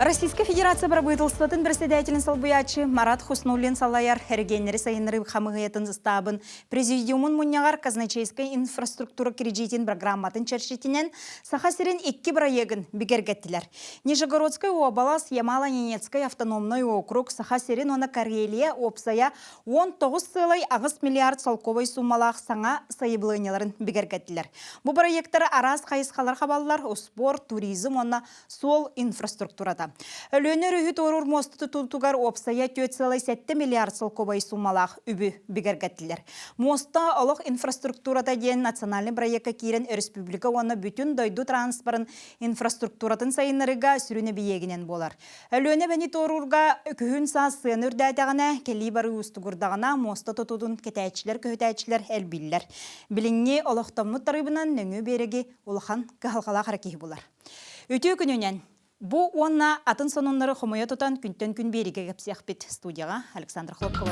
Российскай Федерация бырабыыталыстыбатын председателин солбуйааччы Марат Хуснуллин салайар эрэгиэннэри сайыннарыы хамыыһыйатын ыстаабын президиумун мунньаҕар казначейскай инфраструктура кредитин программатын чэрчитинэн Саха сирин икки бырайыагын бигэргэттилэр. Нижегородскай уобалас, Ямало-Ненецкэй автономнай округ, Саха сирин уонна Карелия уопсайа 19,8 миллиард солкуобай суумалаах саҥа сайабылыанньаларын бигэргэттилэр. Бу бырайыактары араас хайысхалар хабаллар, успуорт, туризм уонна суол инфраструктурата. Өлүөнэ өрүһү туоруур муоста тутуутугар уопсайа 4,7 миллиард солкуобай суумалаах үбү бигэргэттилэр. Муоста олох инфраструктурата диэн национальнай бырайыакка киирэн өрөспүүбүлүкэ уонна бүтүн дойду транспорын инфраструктуратын сайыннарыыга сүрүн эбийиэгинэн буолар. Өлүөнэ эбэни туоруурга күһүн-саас сыана үрдээтэҕинэ, кэлии-барыы уустугурдаҕына, муоста тутуутун кэтээччилэр-көһүтээччилэр элбииллэр. Билиҥҥи олохтоммут тарыыбынан нөҥүө биэрэги улахан кыһалҕалаах эрэ киһи булар. Үтүө күнүнэн! Бу уонна атын сонуннары хомуйа тутан күнтэн күн биэриигэ кэпсиэхпит. Студияҕа Александра Хлопкова.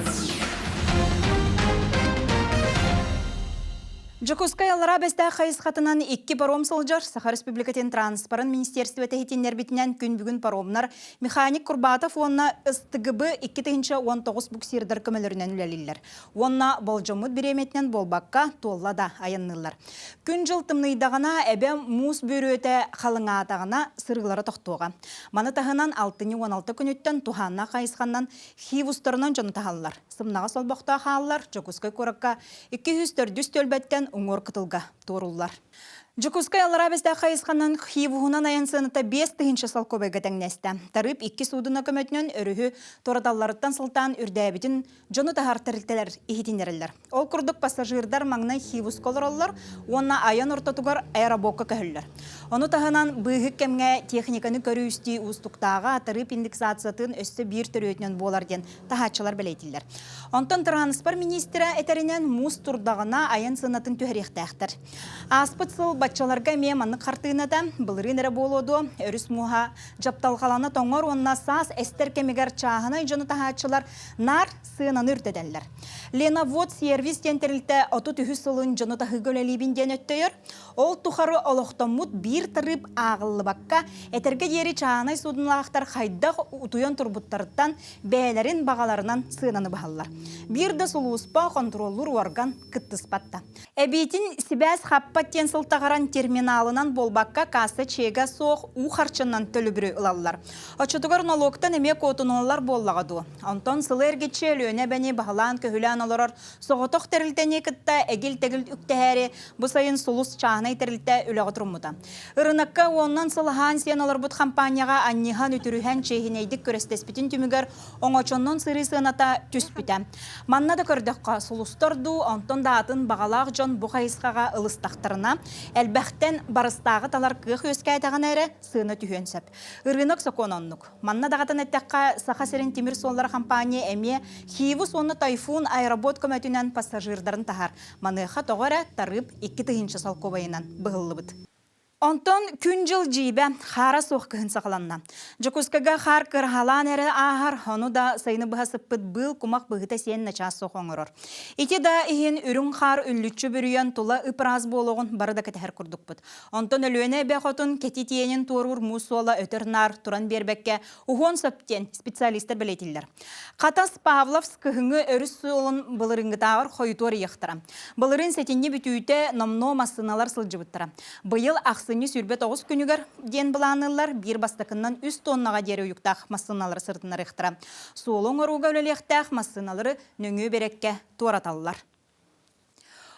Дьокуускай Аллараа Бэстээх хайысхатынан икки паром сылдьар. Саха Республикатын транспорын министерствота иһитиннэрбитинэн күн бүгүн паромнар механик Курбатов уонна СТГБ 2019 буксирдар көмөлөрүнэн үлэлииллэр. Уонна болдьоммут бириэмэтинэн буолбакка, туолла да айанныыллар. Күн-дьыл тымныйдаҕына, эбэ муус бүрүөтэ халыҥаатаҕына сырыылара тохтуоҕа. Маны таһынан алтынньы 16 күнүттэн туһааннаах хайысханнан хивустарынан дьону таһаллар. Сымнаҕас олбохтоох хааллар Дьокуускай куоракка 204 түөлбэттэн уҥуор кытылга туоруллар. Дьокуускай Аллараа Бэстээх хайысханан хивуһунан айан сыаната 5000 солкуобайга тэҥнэстэ. Тарыып икки суудуна көмөтүнэн өрүһү туораталларыттан сылтаан үрдээбитин дьону таһар тэрилтэлэр иһитиннэрэллэр. Ол курдук пассажирдар маҥнай Хивуска олороллор уонна айан ортотугар аэробокка көһөллөр. Ону таһынан быыһык кэмҥэ техниканы көрүү-истии уустуктааҕа тарыып индексациятын өссө биир төрүөтүнэн буолар диэн таһааччылар бэлиэтииллэр. Онтон тырааныспар миниистирэ этэринэн муус турдаҕына айан сыанатын түһэриэхтээхтэр. Ааспыт сыл баччаларга эмиэ маннык хартыыната былырыын эрэ буолуо дуо, өрүс мууһа дьапталҕалана тоҥор уонна саас эстэр кэмигэр чааһынай дьону таһааччылар наар сыананы үрдэтэллэр. Леновод сервис диэн тэрилтэ 33 сылын дьону таһыыга үлэлиибин диэн өттөйөр. Ол тухары олохтоммут биир тарыып ааҕыллыбакка, этэргэ диэри чааһынай суудуналаахтар хайдах утуйан турбуттарыттан бэйэлэрин баҕаларынан сыананы быһаллар. Биир да сулууспа хонтуруоллуур уорган кыттыспат да. Эбиитин сибээс хаппат диэн сылтаҕаран терминалынан буолбакка касса чиэгэ суох уу харчынан төлөбүрү ылаллар. Оччотугар нолуоктан эмиэ куотунуллар буоллаҕа дуу? Онтон сылы эргиччи Өлүөнэ эбэни баһылаан-көһүлээн олорор соҕотох тэрилтэни кытта эгил-тэгил үктэһээри бу сайын Сулус чааһынай тэрилтэ үлэҕэ туруммута. Ырынакка уонунан сыл аһаан-сиэн олорбут хампаанньаҕа анньыһан-үтүрүһэн чиэһинэйдик күрэстэспитин түмүгэр оҥочоннон сырыы сыаната түспүтэ. Манна да көрдөххө, сулустар дуу, онтон да атын баҕалаах дьон бу хайысхаҕа ылыстахтарына, элбэхтэн барыстааҕы талар кыах үөскээтэҕинэ эрэ сыана түһүөн сөп. Ырыынак сокуона оннук. Манна даҕатан эттэххэ, Саха сирин тимир суоллара хампаанньа эмиэ Хивус уонна Тайфун аэробот көмөтүнэн пассажирдарын таһар. Маныаха тоҕо эрэ тарыып 2000 солкуобайынан быһыллыбыт. Онтон күн-дьыл дьиибэ, хаара суох кыһын саҕаланна. Дьокуускайга хаар кыраһалаан эрэ ааһар, ону да сайыны быһа сыппыт быыл кумах быһыта сиэн начаас суох оҥорор. Ити да иһин үрүҥ хаар үллүччү бүрүйэн тула ып-ыраас буолуоҕун бары да кэтэһэр курдукпут. Онтон Өлүөнэ эбэ хотун кэтит иэнин туоруур муус суола өтөр-наар туран биэрбэккэ уһуон сөп диэн специалистар бэлиэтииллэр. Хатас Павловск кыһыҥҥы өрүс суолун былырыыҥҥытааҕар хойутуор ыйыахтара. Былырыын сэтинньи бүтүүтэ номнуо массыыналар сылдьыбыттара. Быйыл ахсынньы 29 күнүгэр диэн былаанныыллар, биир бастакыннан үс тоннаҕа диэри уйуктаах массыыналары сырытыннарыахтара. Суолу оҥорууга үлэлиэхтээх массыыналары нөҥүө биэрэккэ туораталлар.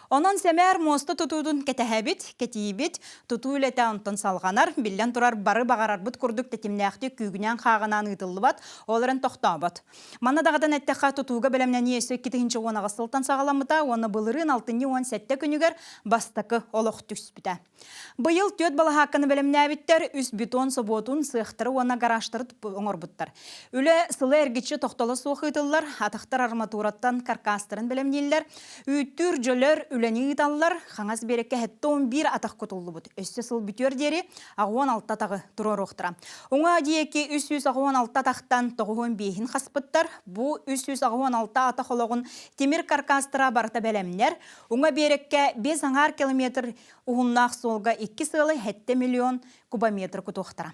Онон сэмээр муоста тутуутун кэтэһэбит, кэтиибит, тутуу үлэтэ онтон салҕанар, биллэн турар бары баҕарарбыт курдук тэтимнээхтик күүгүнээн-хааҕынаан ыытыллыбат, ол эрэн тохтообот. Манна даҕатан эттэххэ, тутууга бэлэмнэнии өссө 2018 сылтан саҕаламмыта уонна былырыын алтынньы 17 күнүгэр бастакы олох түспүтэ. Быйыл түөрт балаһаакканы бэлэмнээбиттэр, үс бетон собуотун, сыахтары уонна гаражтары оҥорбуттар. Үлэ сылы эргиччи тохтоло суох ыытыллар, атахтар арматураттан каркастарын бэлэмнииллэр, үүттүүр дьөлөр үлэни ыыталлар, хаҥас биэрэккэ 71 атах кутуллубут. Өссө сыл бүтүөр диэри 86 атаҕы туруоруохтара. Уҥа диэки 386 атахтан 95-ин хаспыттар. Бу 386 атах олоҕун тимир каркастара барыта бэлэмнэр. Уҥа биэрэккэ 5,5 километр Уһуннаах суолга икки сыалы 7 миллион кубометр кутуохтара.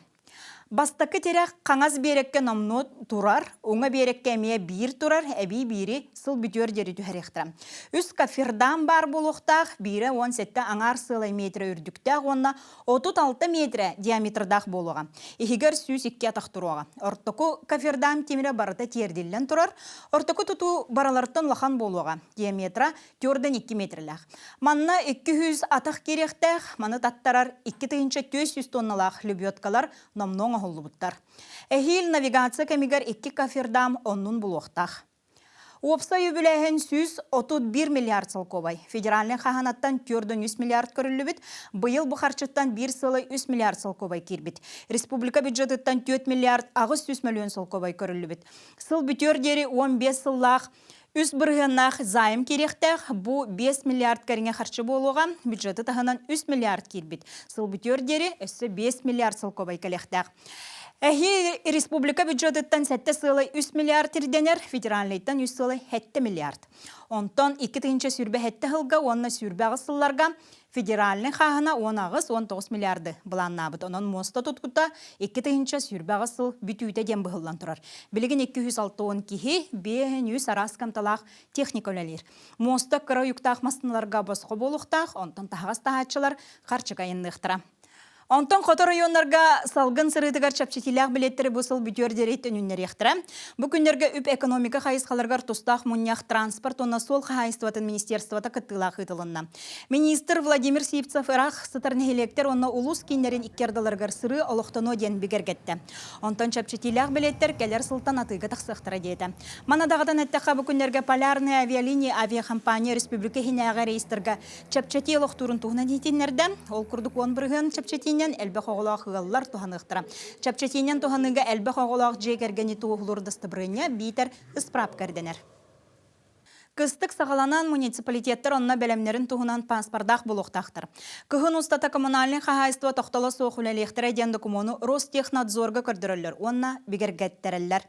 Бастакы тирэх хаҥас биэрэккэ номнуо турар, уҥа биэрэккэ эмиэ биир турар, эбии биири сыл бүтүөр диэри түһэриэхтэрэ. Үс кофердам баар буолуохтаах, биирэ 17 аҥаар сыалай метрэ үрдүктээх уонна 36 метрэ диаметрдаах буолуоҕа. Иһигэр 102 атах туруоҕа. Ортоку кофердам тимирэ барыта тиэрдиллэн турар. Ортоку тутуу барыларыттан улахан буолуоҕа. Диаметра төрдөн 2 метрэлээх. Манна 200 атах киириэхтээх, маны таттарар 2400 тонналаах лебедкалар номнуо оҥоһуллубуттар. Эһиил навигация кэмигэр икки кофердам оннун булуохтаах. Уопсай үбүлээһин 131 миллиард солкуобай. Федеральнай хаһаанаттан 403 миллиард көрүллүбүт. Быйыл бу харчыттан биир сылы 3 миллиард солкуобай киирбит. Республика бюджетыттан 4 миллиард 800 миллион солкуобай көрүллүбүт. Сыл бүтүөр диэри 15 сыллаах Үс бырыһыаннаах займ киириэхтээх, бу 5 миллиард кэриҥэ харчы буолуоҕа, бюджеты таһынан 3 миллиард киирбит. Сыл бүтүөр диэри өссө 5 миллиард солкуобай кэлиэхтээх. Эһиил республика бюджетыттан 7 сыалай 3 миллиард ирдэнэр, федеральнайтан 3 сыалай 7 миллиард. Онтон 2027 сылга уонна 28 сылларга Федеральнай хааһына 18-19 миллиарды былааннаабыт. Онон муоста туткута 2028 сыл бүтүүтэ диэн быһыллан турар. Билигин 260 киһи 500 араас кымталаах техника үлэлиир. Муоста кыра уйуктаах массыыналарга босхо буолуохтаах, онтон таһаҕас таһааччылар харчыга айанныахтара. Онтон хоту оройуоннарга салгын сырыытыгар чэпчэтиилээх билиэттэри бу сыл бүтүөр диэри төнүннэриэхтэрэ. Бу күннэргэ үп-экономика хайысхаларыгар тустаах мунньах транспорт уонна суол хаһаайыстыбатын министерствота кыттыылаах ыытылынна. Министр Владимир Сивцев ыраах сытар нэһилиэктэр уонна улуус кииннэрин икки ардыларыгар сырыы олохтонуо диэн бигэргэттэ. Онтон чэпчэтиилээх билиэттэр кэлэр сылтан атыыга тахсыахтара диэтэ. Маны даҕатан эттэххэ, бу күннэргэ Полярные авиалинии авиакомпания республика иһинээҕи рейстэргэ Чэпчэтии олохтуурун туһунан иһитиннэрдэ. Ол курдук 10% чэпчэтиинэн элбэх оҕолоох ыаллар туһаныахтара. Чэпчэтиинэн туһаныыга элбэх оҕолоох дьиэ кэргэни туоһулуур дастабырыанньа биитэр ыспыраапка ирдэнэр. Кыстык саҕаланан муниципалитеттар онно бэлэмнэрин туһунан пааспардаах буолуохтаахтар. Кыһын устата коммунальнай хаһаайыстыба тохтоло суох үлэлиэхтэрэ диэн докумуону Ростехнадзорга көрдөрөллөр уонна бигэргэттэрэллэр.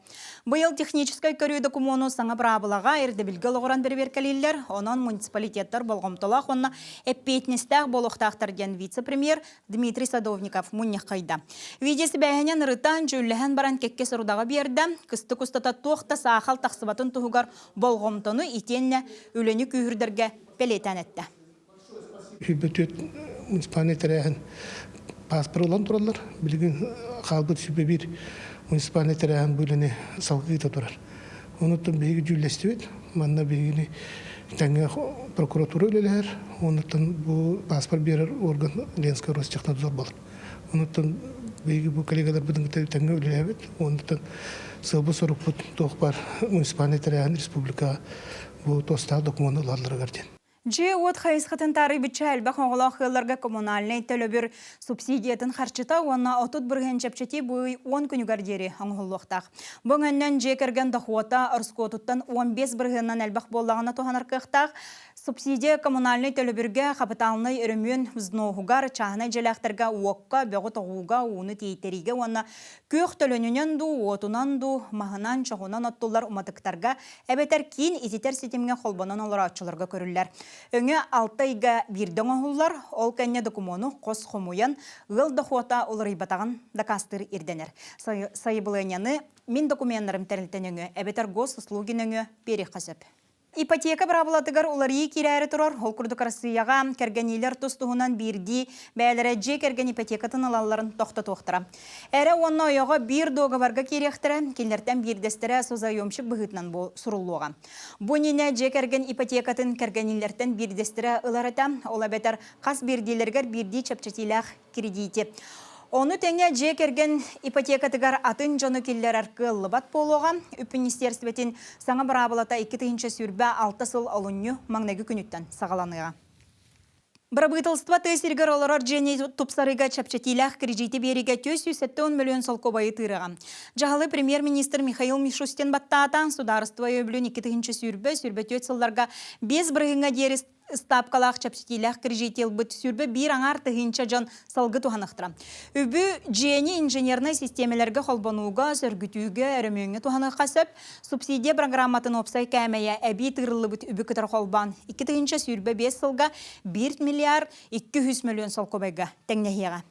Быйыл техническэй көрүү докумуону саҥа быраабылаҕа ирдэбилгэ олоҕуран бэрэбиэркэлииллэр, онон муниципалитеттар болҕомтолоох уонна эппиэтинэстээх буолуохтаахтар диэн вице-премьер Дмитрий Садовников мунньаххайда. Видеосибээһинэн ырытан, дьүүллэһэн баран кэккэ сорудаҕы биэрдэ, кыстык устата туох да саахал тахсыбатын туһугар болҕомтону итиэннэ үлэни күүһүрдэргэ бэлиэтээн эттэ. 24 муниципальнай тэрээһин пааспар ылан тураллар. Билигин хаалбыт 21 муниципальнай тэрээһин бу үлэни салгыы турар. Онуттан биһиги дьүүллэстибит. Манна биһигини тэҥҥэ прокуратура үлэлэһэр. Онуттан бу пааспар биэрэр орган Ленскэй Ростехнадзор буолар. Онуттан биһиги бу коллегаларбытын кытта тэҥҥэ үлэлэһэбит. Онуттан сыалбыт-сорукпут туох баар муниципальнай тэрээһин республика бу туостаах докумуону ылалларыгар диэн. Дьиэ-уот хайысхатын таарыйбычча элбэх оҕолоох ыалларга коммунальнай төлөбүр субсидиятын харчыта уонна 30% чэпчэтии бу ый 10 күнүгэр диэри оҥоһуллуохтаах. Бу өҥөннөн дьиэ кэргэн дохуота ороскуотуттан 15 бырыһыанынан элбэх буоллаҕына туһанар кыахтаах. Субсидия коммунальнай төлөбүргэ, хапытаалынай өрөмүөн взноһугар, чааһынай дьиэлээхтэргэ уокка, бөҕү тоҕууга, ууну тиэйтэриигэ уонна күөх төлөнүнэн дуу, уотунан дуу, маһынан, чоҕунан оттуллар уматыктарга эбэтэр киин ититэр ситимҥэ холбонон олорооччуларга көрүллэр. Өҥө алта ыйга биирдэ оҥоһуллар, ол кэннэ докумуону хос хомуйан, ыал дохуота уларыйбатаҕын дакаастыыр ирдэнэр. Сайабылыанньаны мин докуменнарым тэрилтэ нөҥүө эбэтэр госуслуги нөҥүө биэриэххэ сөп. Ипотека быраабылатыгар уларыйыы киирээри турар. Ол курдук Арассыыйаҕа кэргэниилэр тус-туһунан биирдии бэйэлэрэ дьиэ кэргэн ипотекатын ылалларын тохтотуохтара. Эрэ уонна ойоҕо биир дуогабарга киириэхтэрэ, кинилэртэн биирдэстэрэ созаемщик быһыытынан суруллуоҕа. Бу иннинэ дьиэ кэргэн ипотекатын кэргэниилэртэн биирдэстэрэ ылар этэ, ол эбэтэр хас биирдиилэригэр биирдии чэпчэтиилээх кредити. Ону тэҥэ дьиэ кэргэн ипотекатыгар атын дьону киллэрэр кыаллыбат буолуоҕа. Үп министиэристибэтин саҥа быраабылата 2026 сыл олунньу маҥнайгы күнүттэн саҕаланыаҕа. Бырабыыталыстыба тыа сиригэр олорор дьиэни тупсарыыга чэпчэтиилээх кредити биэриигэ 470 мөлүйүөн солкуобайы тыырыаҕа. Дьаһалы премьер-министр Михаил Мишустин баттаата. Судаарыстыба өйөбүлүн 2020-24 сылларга 5 бырыһыҥҥа диэри ыстаапкалаах чэпчэтиилээх кредити ылбыт 21 аҥаар тыһыынча дьон салгы туһаныахтара. Үбү дьиэни инженернай систиэмэлэргэ холбонууга, сөргүтүүгэ, өрөмүөҥҥэ туһаныахха сөп. Субсидия программатын уопсай кээмэйэ эбии тыырыллыбыт үбү кытары холбоон 2025 сылга 1 миллиард 200 мөлүйүөн солкуобайга тэҥнэһиэҕэ.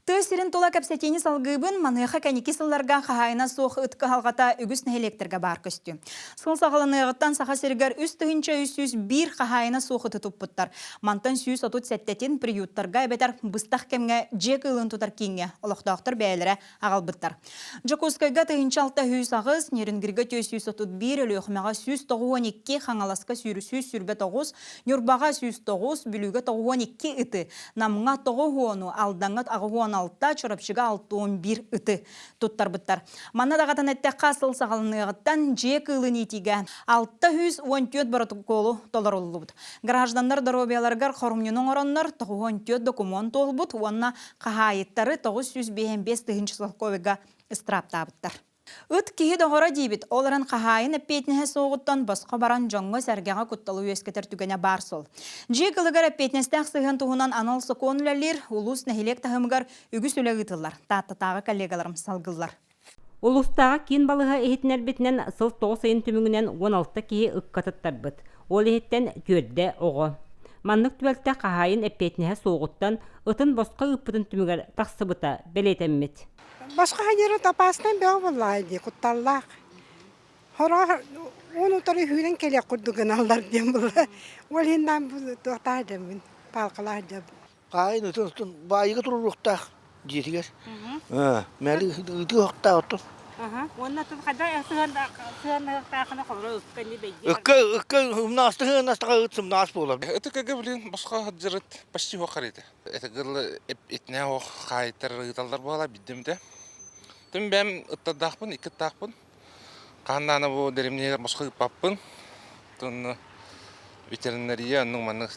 Тыа сирин тула кэпсэтиини салгыыбын, маныаха кэнники сылларга хаһаайына суох ыт кыһалҕата үгүс нэһилиэктэргэ баар көстүү. Сыл саҕаланыаҕыттан Саха сиригэр 3301 хаһаайына суох ыты туппуттар. Мантан 137-тин приюттарга эбэтэр быстах кэмҥэ дьиэ кыылын тутар кииҥҥэ олохтоохтор бэйэлэрэ аҕалбыттар. Дьокуускайга 1608, Нерюнгрига 431, Өлүөхүмэҕэ 192, Хаҥаласка 129, Ньурбаҕа 109, Бүлүүгэ 92 ыты, Намҥа 90, Алдаҥҥа 86, Чурапчыга 61 ыты туттарбыттар. Манна даҕатан эттэххэ, сыл саҕаланыаҕыттан дьиэ кыылын иитиигэ 614 боротокуолу толоруллубут. Гражданнар доруобуйаларыгар хорумньуну оҥороннор 94 докумуон туолбут уонна хаһаайыттары 955 тыһыынча солкуобайга ыстырааптаабыттар. Ыт киһи доҕоро диибит, ол эрэн хаһаайын эппиэтинэһэ суоҕуттан босхо баран дьоҥҥо-сэргэҕэ кутталы үөскэтэр түгэнэ баар суол. Дьиэ кылыгар эппиэтинэстээх сыһыан туһунан анал сокуон үлэлиир, улуус нэһилиэк таһымыгар үгүс үлэ ыытыллар. Тааттатааҕы коллегаларым салгыллар. Улуустааҕы киин балыыһа иһитиннэрбитинэн сыл тоҕус ыйын түмүгүнэн 16 киһи ыкка туттарбыт, ол иһиттэн түөрдэ оҕо. Маннык түбэлтэ хаһаайын эппиэтинэһэ суоҕуттан ытын босхо ыыппытын түмүгэр тахсыбыта бэлиэтэммит. Босхо сылдьар опаснай бөҕө буоллаҕа дии, кутталлаах. Хороох уон утары сүүрэн кэлиэх курдук гыналлар диэн буолла. Ол иһин туохтаах дьэммин, палкалаах дьэбин. Хаайын ытын ытын баайыга туруоруохтаах дьиэтигэр. Мэли ыытыахтаах оттон. Уонна тут хайда сыһыаннаһыахтаахына холоро ыкка ини бэйдиэ. Ыкка ыкка ымнаасты сыһыаннастаха ыт сымнаас буолар. Ытыкага блин босхо сылдьарыт почти суох харыйда. Это гылы этнэ ох хаайтар ыыталлар буола биддимте. Тым бэм ыттардаахпын, икки ыттаахпын. Хааннаана бу дэримниһигэр босхо ыыппаппын. Тунну ветеринария оннук маннык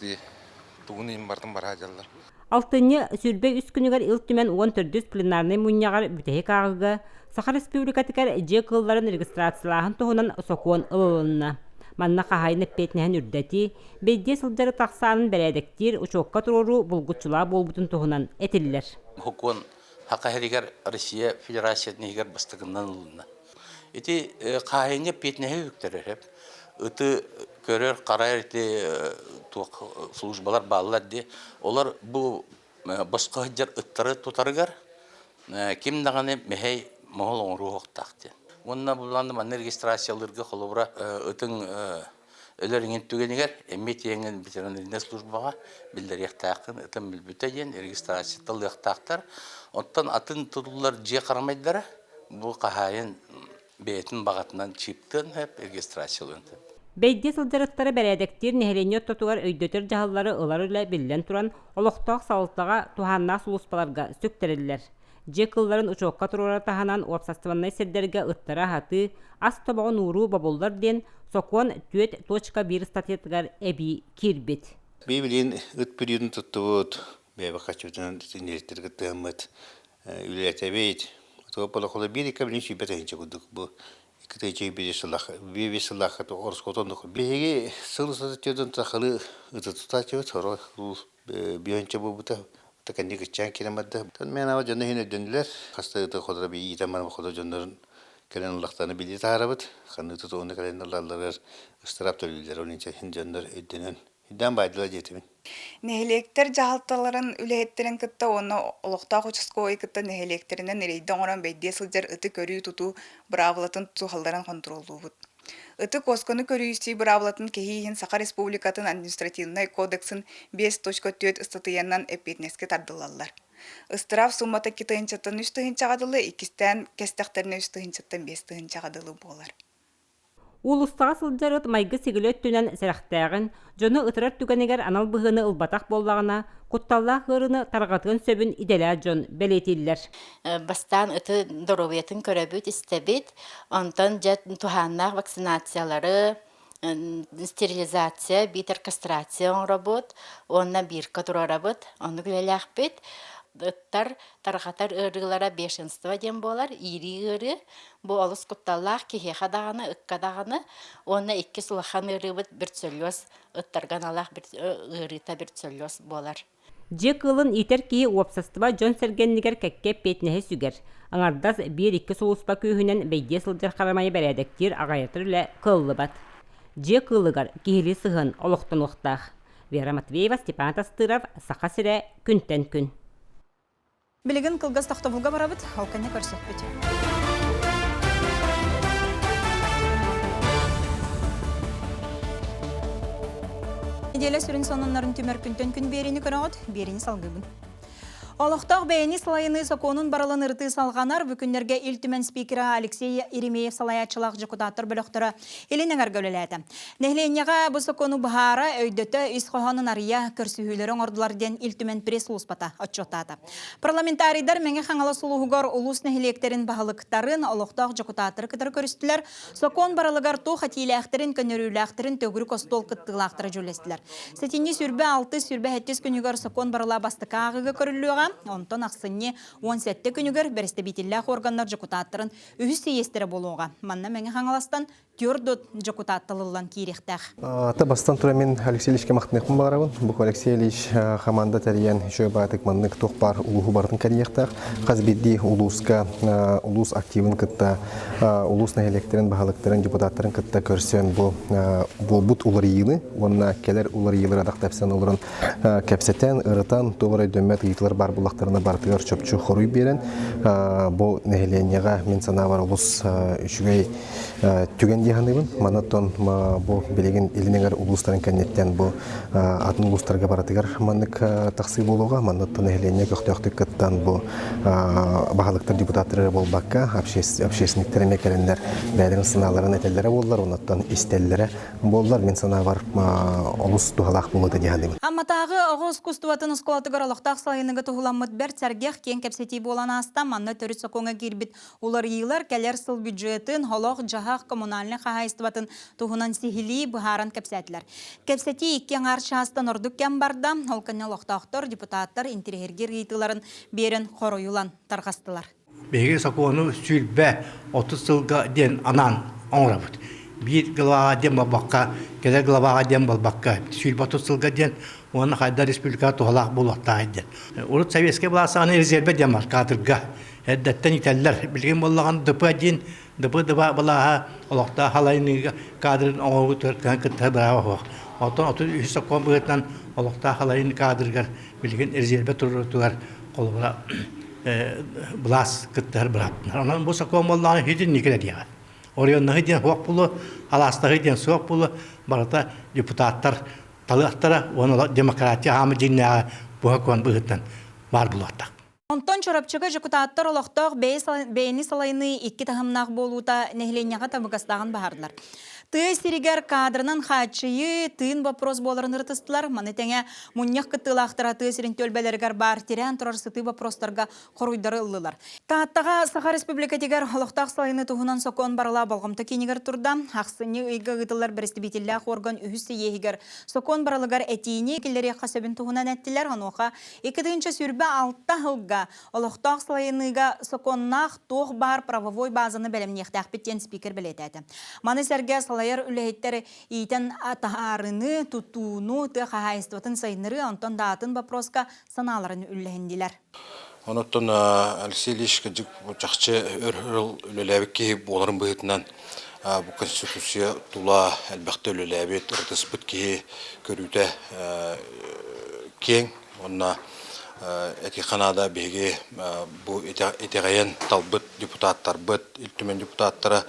тугун иһин бартын бараа дьаллар. Алтынньы 23 күнүгэр Ил Түмэн 14 пленарнай мунньаҕар бүтэһик ааҕыыга Саха Республикатыгар дьиэ кыылларын регистрациялааһын туһунан сокуон ылылынна. Манна хаһаайын эппиэтинэһин үрдэтии, бэйдиэ сылдьар ыт ахсаанын бэрээдэктиир учуокка туруоруу булгуччулаах буолбутун туһунан этиллэр. Сокуон Саха сиригэр Россия Федерациятын иһигэр бастакынан ылынна. Ити хаһайыҥҥа эппиэтинэһи үктэрэр сөп. Ыты көрөр, харайар ити туох службалар бааллар дии. Олор бу босхо сылдьар ыттары тутарыгар ким даҕаны мэһэй моһол оҥоруохтаах диэн. Уонна буллаан манна регистрациялыырга холобура ытыҥ өлөр иҥин түгэнигэр эмиэ тиэҥин ветеринарнай службаҕа биллэриэхтээххин, ытым билбитэ диэн регистрация ылыахтаахтар. Оттон атын тутуллар дьиэ харамайдара бу хаһаайын бэйэтин баҕатынан чиптыан сөп, регистрациялыан сөп. Бэйдиэ сылдьар ыттары бэрээдэктиир нэһилиэнньэ ортотугар өйдөтөр дьаһаллары ылар үлэ биллэн туран олохтоох салалтаҕа туһааннаах сулууспаларга сүктэриллэр. Дьиэ кылларын учуокка туруорар таһынан уопсастыбаннай сирдэргэ ыттары аһатыы, ас тобоҕун ууруу бобуллар диэн сокуон 4.1 ыстатыйатыгар эбии киирбит. Билигин ыт бүрүүтүн туттубут, бэйэбит хаччыбытынан инженердэр кыттыһаммыт үлэлэтэбит. Туох биир икки билин сүүрбэ тыһыынча курдук бу икки тыһыынча биир сыллаах биир сыллаахха ороскуотун биһиги сыл устата түөртэн сахалыы ыты тутааччыбыт сорох бүөнчэ буолбута кэнни кыччаан киирэн барда. Мен ава дьоно иһин өйдөнүлэр. Хаста ыты хотора би иитэн баран хотор дьоннорун кэлэн ыллахтарына билии таһаарабыт. Ханны тутууну кэлэн ылалларыгар ыстыраап төлүүллэр. Ол иһин дьоннор өйдөнөн Идээн баайдылар диэтибин. Нэһилиэктэр дьаһалталарын үлэһиттэрин кытта уонна олохтоох участковай кытта нэһилиэктэринэн рейдэ оҥорон бэйдиэ сылдьар ыты көрүү-тутуу быраабылатын тутуһалларын хонтуруоллуубут. Ыты куосканы көрүү-истии быраабылатын кэһии иһин Саха Республикатын административнай кодексын 5.4 ыстатыйанан эппиэтинэскэ тардыллаллар. Ыстыраап суумата 2 тыһыынчаттан 3 тыһыынчаҕа дылы, иккистээн кэстэхтэринэ 3 тыһыынчаттан 5 тыһыынчаҕа дылы буолар. Уулуссаҕа сылдьар ыт майгы-сигили өттүнэн сэрэхтээҕин, дьону ытырар түгэнигэр анал быһыыны ылбатах буоллаҕына, кутталлаах ыарыыны тарҕатыан сөбүн идэлээх дьон бэлиэтииллэр. Бастаан ыты доруобуйатын көрөбүт, истэбит. Онтон дьэ туһааннаах вакцинациялары, стерилизация, биитэр кастрация оҥоробут уонна бирка туруорабыт. Оннук үлэлээхпит. Ыттар тарҕатар ыарыылара бешенство диэн буолар, иирии ыарыы. Бу олус кутталлаах киһиэхэ даҕаны, ыкка даҕаны. Уонна иккис улахан ыарыыбыт бруцеллез, ыттарга аналаах ыарыыта бруцеллез буолар. Дьиэ кыылын иитэр киһи уопсастыба дьон-сэргэ иннигэр кэккэ эппиэтинэһи сүгэр. Аҥардас биир-икки сулууспа күүһүнэн бэйдиэ сылдьар харамайы бэрээдэктиир аҕайатар үлэ кыаллыбат. Дьиэ кыылыгар киһилии сыһыан олохтонуохтаах. Вера Матвеева, Степан Тастыров, Саха сирэ, күнтэн күн. Билигин кылгас тохтобулга барабыт, ол кэннэ көрсөхпүт. Неделя сүрүн сонуннарын түмэр күнтэн күн биэриини көрөҕүт, биэриини салгыыбын. Олохтоох бэйэни салайыныы сокуонун барылын ырытыы салҕанар. Бу күннэргэ Ил Түмэн спикерэ Алексей Еремеев салайааччылаах дьокутааттар бөлөхтөрө Илин эҥэргэ үлэлээтэ. Нэһилиэнньэҕэ бу сокуону быһаара, өйдөтө, ис хоһоонун арыйа, көрсүһүүлэри оҥордулар диэн Ил Түмэн пресс-сулууспата отчуоттаата. Парламентарийдар Мэҥэ Хаҥалас улууһугар улуус нэһилиэктэрин баһылыктарын, олохтоох дьокутааттары кытары көрүстүлэр. Сокуон барылыгар туох этиилээхтэрин, көннөрүүлээхтэрин төгүрүк остуол кыттыылаахтара дьүүллэстилэр. Сэтинньи 26-27 күнүгэр сокуон барыла бастакы ааҕыыга көрүллүөҕэ. Онтон ахсынньы 17 күнүгэр бэрэстэбиитиллээх уорганнар дьокутааттарын үһүс сийиэстэрэ буолуоҕа. Манна Мэҥэ Хаҥаластан түөрт дьокутаат талыллан киириэхтээх. Ата бастан туран мин Алексей Ильичке махтаныахпын баҕарабын. Бу Алексей Ильич хамаанда тэрийэн үчүгэй баатык маннык туох баар улууһу барытын кэрийиэхтээх. Хас биирдии улууска улуус активын кытта улуус нэһилиэктэрин баһылыктарын, депутаттарын кытта көрсөн бу буолбут уларыйыыны уонна кэлэр уларыйыылары атах тэпсэн олорон кэпсэтэн, ырытан, туох эрэ өйдөммөт ыйытыылар баар буоллахтарына барытыгар чопчу хоруй биэрэн бу нэһилиэнньэҕэ мин санаабар олус үчүгэй түгэн дии саныыбын. Манан бу билигин Илин эҥэр улуустарын кэнниттэн бу атын улуустарга барытыгар маннык тахсыы буолуоҕа. Манныттан нэһилиэнньэ көхтөөхтүк кыттан бу баһылыктар депутаттар эрэ буолбакка общественниктэр эмиэ кэлэннэр бэйэлэрин санааларын этэллэрэ буоллар, оннуттан истэллэрэ буоллар, мин санаабар олус туһалаах буолуо дии саныыбын. Амматааҕы оҕо искусствотын оскуолатыгар олохтоох салайыныыга туһуламмыт бэрт сэргэх киэҥ кэпсэтии буолан ааста. Манна төрүт сокуоҥҥа киирбит Уларыйыылар кэлэр сыл бюджетын, олох-дьаһах коммунальнай хаһаайыстыбатын туһунан сиһилии быһааран кэпсээтилэр. Кэпсэтии икки аҥаар чаастан ордук кэм барда. Ол кэннэ олохтоохтор, депутаттар интэриэһиргиир ыйытыыларын биэрэн хоруйулан тарҕастылар. Биһиги сокуону 20 30 сылга диэн анаан оҥоробут. Биир главаҕа диэн буолбакка, кэлэр главаҕа диэн буолбакка, 20 30 сылга диэн уонна хайда республикаҕа туһалаах буолуохтаах диэн. Урут советскай былаас саҕана резервэ диэн бар кадрга эрдэттэн итэллэр. Билигин буоллаҕына ДП-1, ДП-2 былааһа олохтоох халайыныыга кадрын оҥоһуутугар кыттыһар бырааба суох. Оттон 33 сокуон быһыытынан олохтоох халайын кадрыгар билигин резервэ туруорутугар холобура былаас кыттыһар бырааптанар. Онон бу сокуон буоллаҕына хитинник диэҕэ. Оройуоннаһыы диэн суох буолуо, алаастаһыы диэн суох буолуо, барыта депутаттар талыахтара уонна демократия хаамы дьиҥнээҕэ буһа быһыытынан баар буолуохтаах. Онтон Чурапчыга дьокутааттар олохтоох бэйэни салайыныы икки таһымнаах буолуута нэһилиэнньэҕэ табыгастааҕын баһардылар. Тыа сиригэр кадрынан хааччыйыы тыын боппуруос буоларын ырытыстылар. Маны тэҥэ мунньах кыттыылаахтара тыа сирин түөлбэлэригэр баар тирээн турар сытыы боппуруостарга хоруйдары ыллылар. Тааттаҕа Саха Республикатыгар олохтоох салайыныы туһунан сокуон барыла болҕомто киинигэр турда. Ахсынньы ыйга ыытыллар бэрэстэбиитиллээх орган үһүс сийиэһигэр сокуон барылыгар этиини киллэриэххэ сөбүн туһунан эттилэр. Онуоха 2026 сылга олохтоох салайыныыга сокуоннаах туох баар правовой базаны бэлэмниэхтээхпит диэн спикер бэлиэтээтэ. Маны сэргэ салайар үлэһиттэр иитэн таһаарыны, тутууну, тыа хаһаайыстыбатын сайыннарыы, онтон да атын боппуруоска санааларын үллэһиннилэр. Онуттан Алексей Ильич кырдьык чахчы өр ыл үлэлээбит киһи буоларын быһыытынан бу Конституция тула элбэхтэ үлэлээбит, ырытыспыт киһи көрүүтэ киэҥ уонна этиэххэ наада биһиги бу итэҕэйэн талбыт депутаттарбыт, Ил Түмэн депутаттара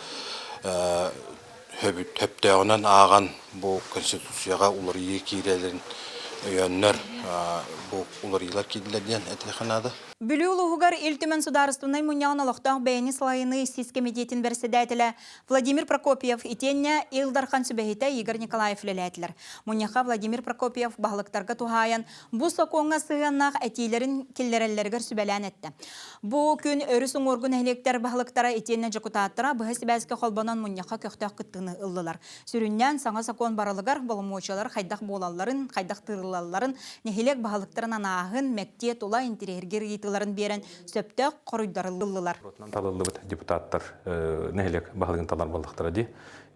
сөптөөҕүнэн ааҕан бу Конституцияҕа уларыйыы киирэлэрин өйөөннөр бу уларыйыылар киирдилэр диэн этиэххэ наада. Бүлүү улууһугар Ил Түмэн судаарыстыбаннай мунньаҕын олохтоох бэйэни салайыныы сис кэмитиэтин бэрэссэдээтэлэ Владимир Прокопьев итиэннэ Ил Дархан сүбэһитэ Игорь Николаев үлэлээтилэр. Мунньахха Владимир Прокопьев баһылыктарга туһаайан бу сокуоҥҥа сыһыаннаах этиилэрин киллэрэллэригэр сүбэлээн эттэ. Бу күн өрүс уҥуоргу нэһилиэктэр баһылыктара итиэннэ дьокутааттара быһа сибээскэ холбонон мунньахха көхтөөх кыттыыны ыллылар. Сүрүннээн саҥа сокуон барылыгар боломуочуйалар хайдах буолалларын, хайдах тыырыллалларын, нэһилиэк баһылыктарын анааһын, мэктиэ тула интэриэһиргиир ыйытыыларын биэрэн сөптөөх хоруйдары ыллылар. Талыллыбыт депутаттар нэһилиэк баһылыгын талар буоллахтара дии.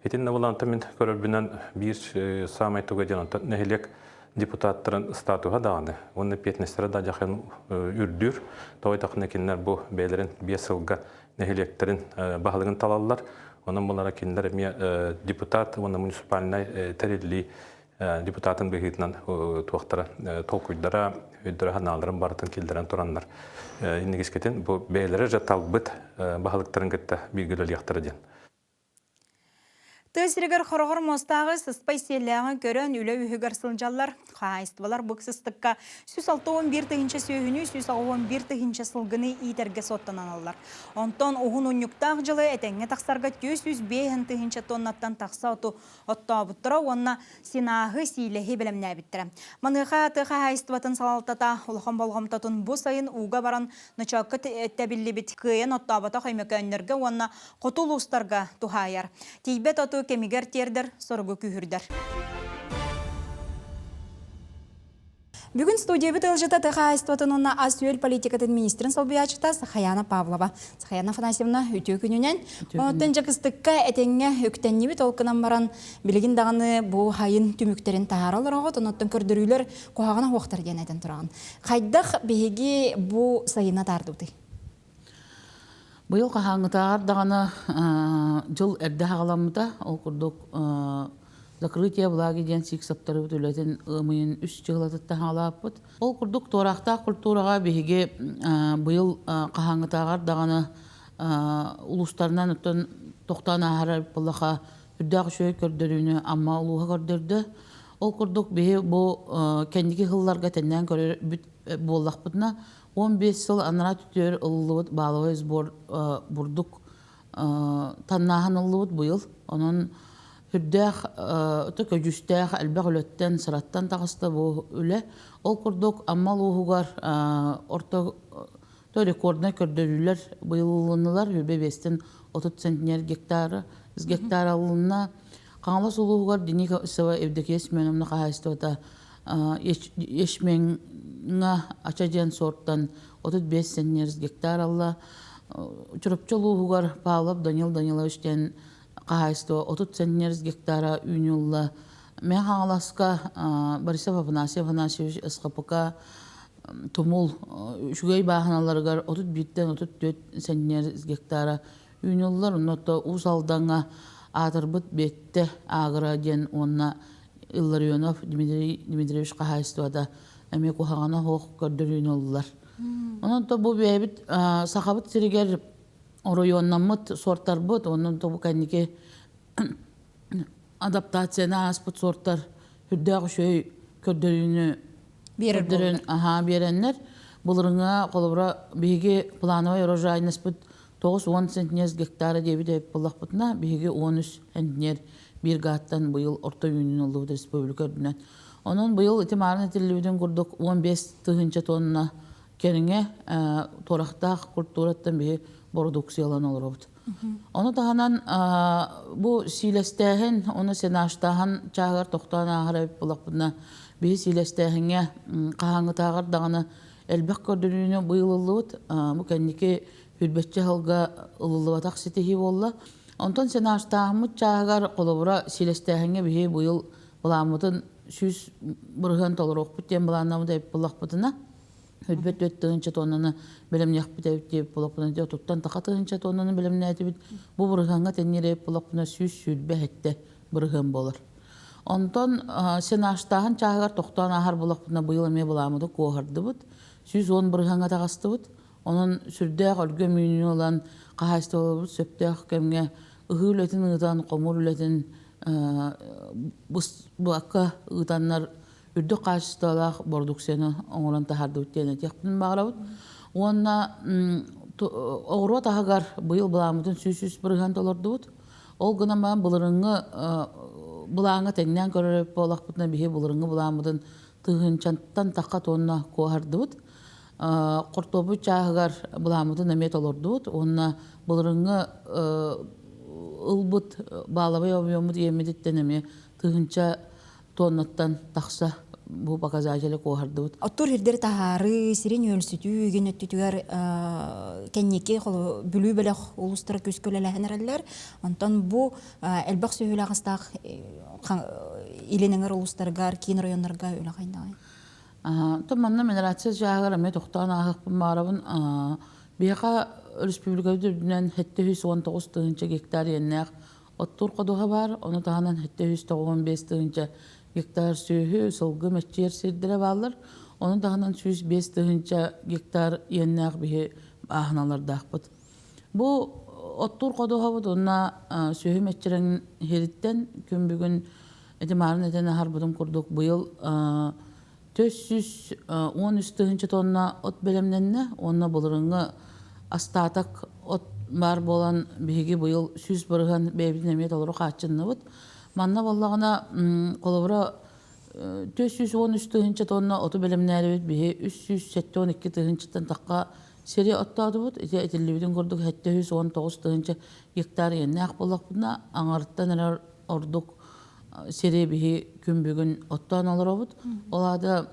Итиннэ булаанта мин көрөрбүнэн биир саамай туга диэн онтон нэһилиэк депутаттарын статуһа даҕаны уонна эппиэтинэстэрэ да дьахын үрдүүр. Тоҕо диэтэххинэ кинилэр бу бэйэлэрин биэс сылга нэһилиэктэрин баһылыгын талаллар. Онон булара кинилэр эмиэ депутат уонна муниципальнай тэриллии. депутатын быһыытынан туохтара толкуйдара, өйдөрө санааларын барытын киллэрэн тураннар иннигискитин бу бэйэлэрэ же талбыт баһылыктарын кытта бииргэ үлэлиэхтэрэ диэн. Тыа сиригэр хороҕор муостааҕы сыспай сиэллээҕи көрөн үлэ үһүгэр сылдьаллар. Хаһаайыстыбалар бу сыстыкка 161 тыһыынча сүөһүнү, 181 тыһыынча сылгыны иитэргэ суоттаналлар. Онтон уһун унньуктаах дьылы этэҥҥэ тахсарга 405 тыһыынча тоннаттан тахса оту оттообуттара уонна синааһы, сиилэһи бэлэмнээбиттэрэ. Маныаха тыа хаһаайыстыбатын салалтата улахан болҕомтотун бу сайын ууга баран ночоокко тэбиллибит кыайан оттооботох өймөкөөннөргө уонна хоту улуустарга туһаайар. Тиийбэт оту кэмигэр тиэрдэр соругу күүһүрдэр. Бүгүн студиябыт ыалдьыта тыа хаһаайыстыбатын уонна ас-үөл политикатын министрин солбуйааччыта Сахаяна Павлова. Сахаяна Афанасьевна, үтүө күнүнэн. Онтон дьакыстыкка этэҥҥэ үктэннибит, ол гынан баран билигин даҕаны бу хайын түмүктэрин таһаара олороҕут, онуттан көрдөрүүлэр куһаҕана суохтар диэн этэн тураҕын. Хайдах биһиги бу сайына таардыбытый? Быйыл хаһааҥҥытааҕар даҕаны дьыл эрдэ хаҕаламмыта. Ол курдук закрытие влаги диэн сиик саптарыбыт үлэтин ыам ыйын үс дьыалатыттан хаалааппыт. Ол курдук туораахтаах культураҕа биһиги быйыл хаһааҥҥытааҕар даҕаны улуустарынан оттон тохтоон ааһар буоллаха үрдээх үчүгэй көрдөрүүнү Амма улууһа көрдөрдө. Ол курдук биһи бу кэнники сылларга тэннээн көрөр буоллахпытына 15 сыл анараа түтүөр ылыллыбыт бааловай сбор бурдук таннааһын ыллыбыт быйыл. Онон үрдээх өтө көдьүүстээх элбэх үлэттэн, сыраттан таҕыста бу үлэ. Ол курдук Амма улууһугар орто то рекорднай көрдөрүүлэр быйыл ылыннылар. Үрбэ биэстэн 30 центнер гектары гектар алынна. Хаҥалас улууһугар Деникова Евдокия Семеновна хаһаайыстыбата Ячмеҥҥа ача диэн суортан 35 центнер гектар алла. Чурапчы улууһугар Павлов Данил Данилович диэн хаһаайыстыба 30 центнер гектара үүнүлла. Мэҥэ Хаҥаласка Борисов Афанасий Афанасьевич СХПК Тумул үчүгэй бааһыналарыгар 31-тэн 34 центнер гектара үүнүллэр. Онно Уус Алдаҥҥа аатырбыт Биэттэ Агро диэн уонна Илларионов Дмитрий Дмитриевич хаһаайыстыбата эмиэ куһаҕана суох көрдөрүүнү ыллар. Онон то бу бэйэбит Сахабыт сиригэр оройуоннаммыт суортарбыт, онон то бу кэнники адаптацияны ааспыт суортар үрдээх үчүгэй көрдөрүүнү көрдөрөн аһаа биэрэннэр былырыҥа холобура биһиги плановай урожайностьпыт 90 центнер гектара диэбит эбит буоллахпытына, биһиги 13 центнер биир гааттан быйыл орто үүнүүнү ыллыбыт республика үрдүнэн. Онон быйыл ити маарын этиллибитин курдук 15 тыһыынча тонна кэриҥэ туорахтаах культураттан биһи бородууксуйалан олоробут. Ону таһынан бу сиилэстээһин, уонна сенаштааһын чааһыгар тохтоон ааһар эбит буоллахпытына, биһи сиилэстээһиҥҥэ хаһааҥҥытааҕар даҕаны элбэх көрдөрүүнү быйыл ыллыбыт. Бу кэнники Үрбэччэ сылга ылыллыбатах ситиһии буолла. Онтон сенаштааһыммыт чааһыгар холобура сиилэстээһиҥҥэ биһи быйыл былааммытын 100% толоруохпут диэн былааннаммыт эбит буоллахпытына, үрбэт 4 тыһыынча тоннаны бэлэмниэхпит эбит диэбит буоллахпытына, отуттан таха тыһыынча тоннаны бэлэмнээтибит. Бу бырыһыаҥҥа тэҥниир эбит буоллахпытына 127 бырыһыан буолар. Онтон сенаштааһын чааһыгар тохтоон ааһар буоллахпытына, быйыл эмиэ былааммыты куоһардыбыт, 110 бырыһыаҥҥа таҕыстыбыт. Онон сүрдээх өлгөм үүнүүнү ылан, хаһаайыстыбаларбыт сөптөөх кэмҥэ ыһыы үлэтин ыытан, хомуур үлэтин быспакка ыытаннар үрдүк хаачыстыбалаах бородууксуйаны оҥорон таһаардыбыт диэн этиэхпин баҕарабыт. Уонна оҕуруот аһыгар быйыл былааммытын 103% толордубут. Ол гынан баран былырыҥҥы былааҥҥа тэҥнээн көрөр буоллахпытына, биһи былырыҥҥы былааммытын тыһыынчаттан тахха тонна куоһардыбыт. Хортуоппуй чааһыгар былааммытын эмиэ толордубут уонна былырыҥҥы ылбыт баалабай объеммут иэммититтэн эмиэ тыһыынча тоннаттан тахса бу показатели куоһардыбыт. Оттуур сирдэри таһаарыы, сирин үөлсүтүү игин өттүтүгэр кэнники Бүлүү бөлөх улуустара күүскэ үлэлэһэн эрэллэр. Онтон бу элбэх сүөһүлээх астаах илин эҥэр улуустарыгар, киин районнарга үлэ хайдаҕый? То манна мелиорация чааһыгар эмиэ тохтоон ааһыахпын баҕарабын. Биһиэхэ республикабыт үрдүнэн 719 тыһыынча гектар иэннээх оттуур ходуһа баар, ону таһынан 795 тыһыынча гектар сүөһү, сылгы мэччийэр сирдэрэ бааллар. Ону таһынан 105 тыһыынча гектар иэннээх биһи бааһыналардаахпыт. Бу оттуур ходуһабыт уонна сүөһү мэччирэҥ иһириттэн күн бүгүн ити маарын этэн аһарбытым курдук быйыл 413 тыһыынча тонна от бэлэмнэннэ уонна былырыҥҥы астаатак от баар буолан биһиги быйыл 100% бэйэбитин эмиэ толору хааччынныбыт. Манна буоллаҕына холобура 413 тыһыынча тонна оту бэлэмнээрибит биһи 372 тыһыынчаттан тахха сири оттоотубут. Ити этиллибитин курдук 719 тыһыынча гектар иэннээх буоллахпытына аҥарыттан эрэ ордук сири биһи күн бүгүн оттоон олоробут. Ол аата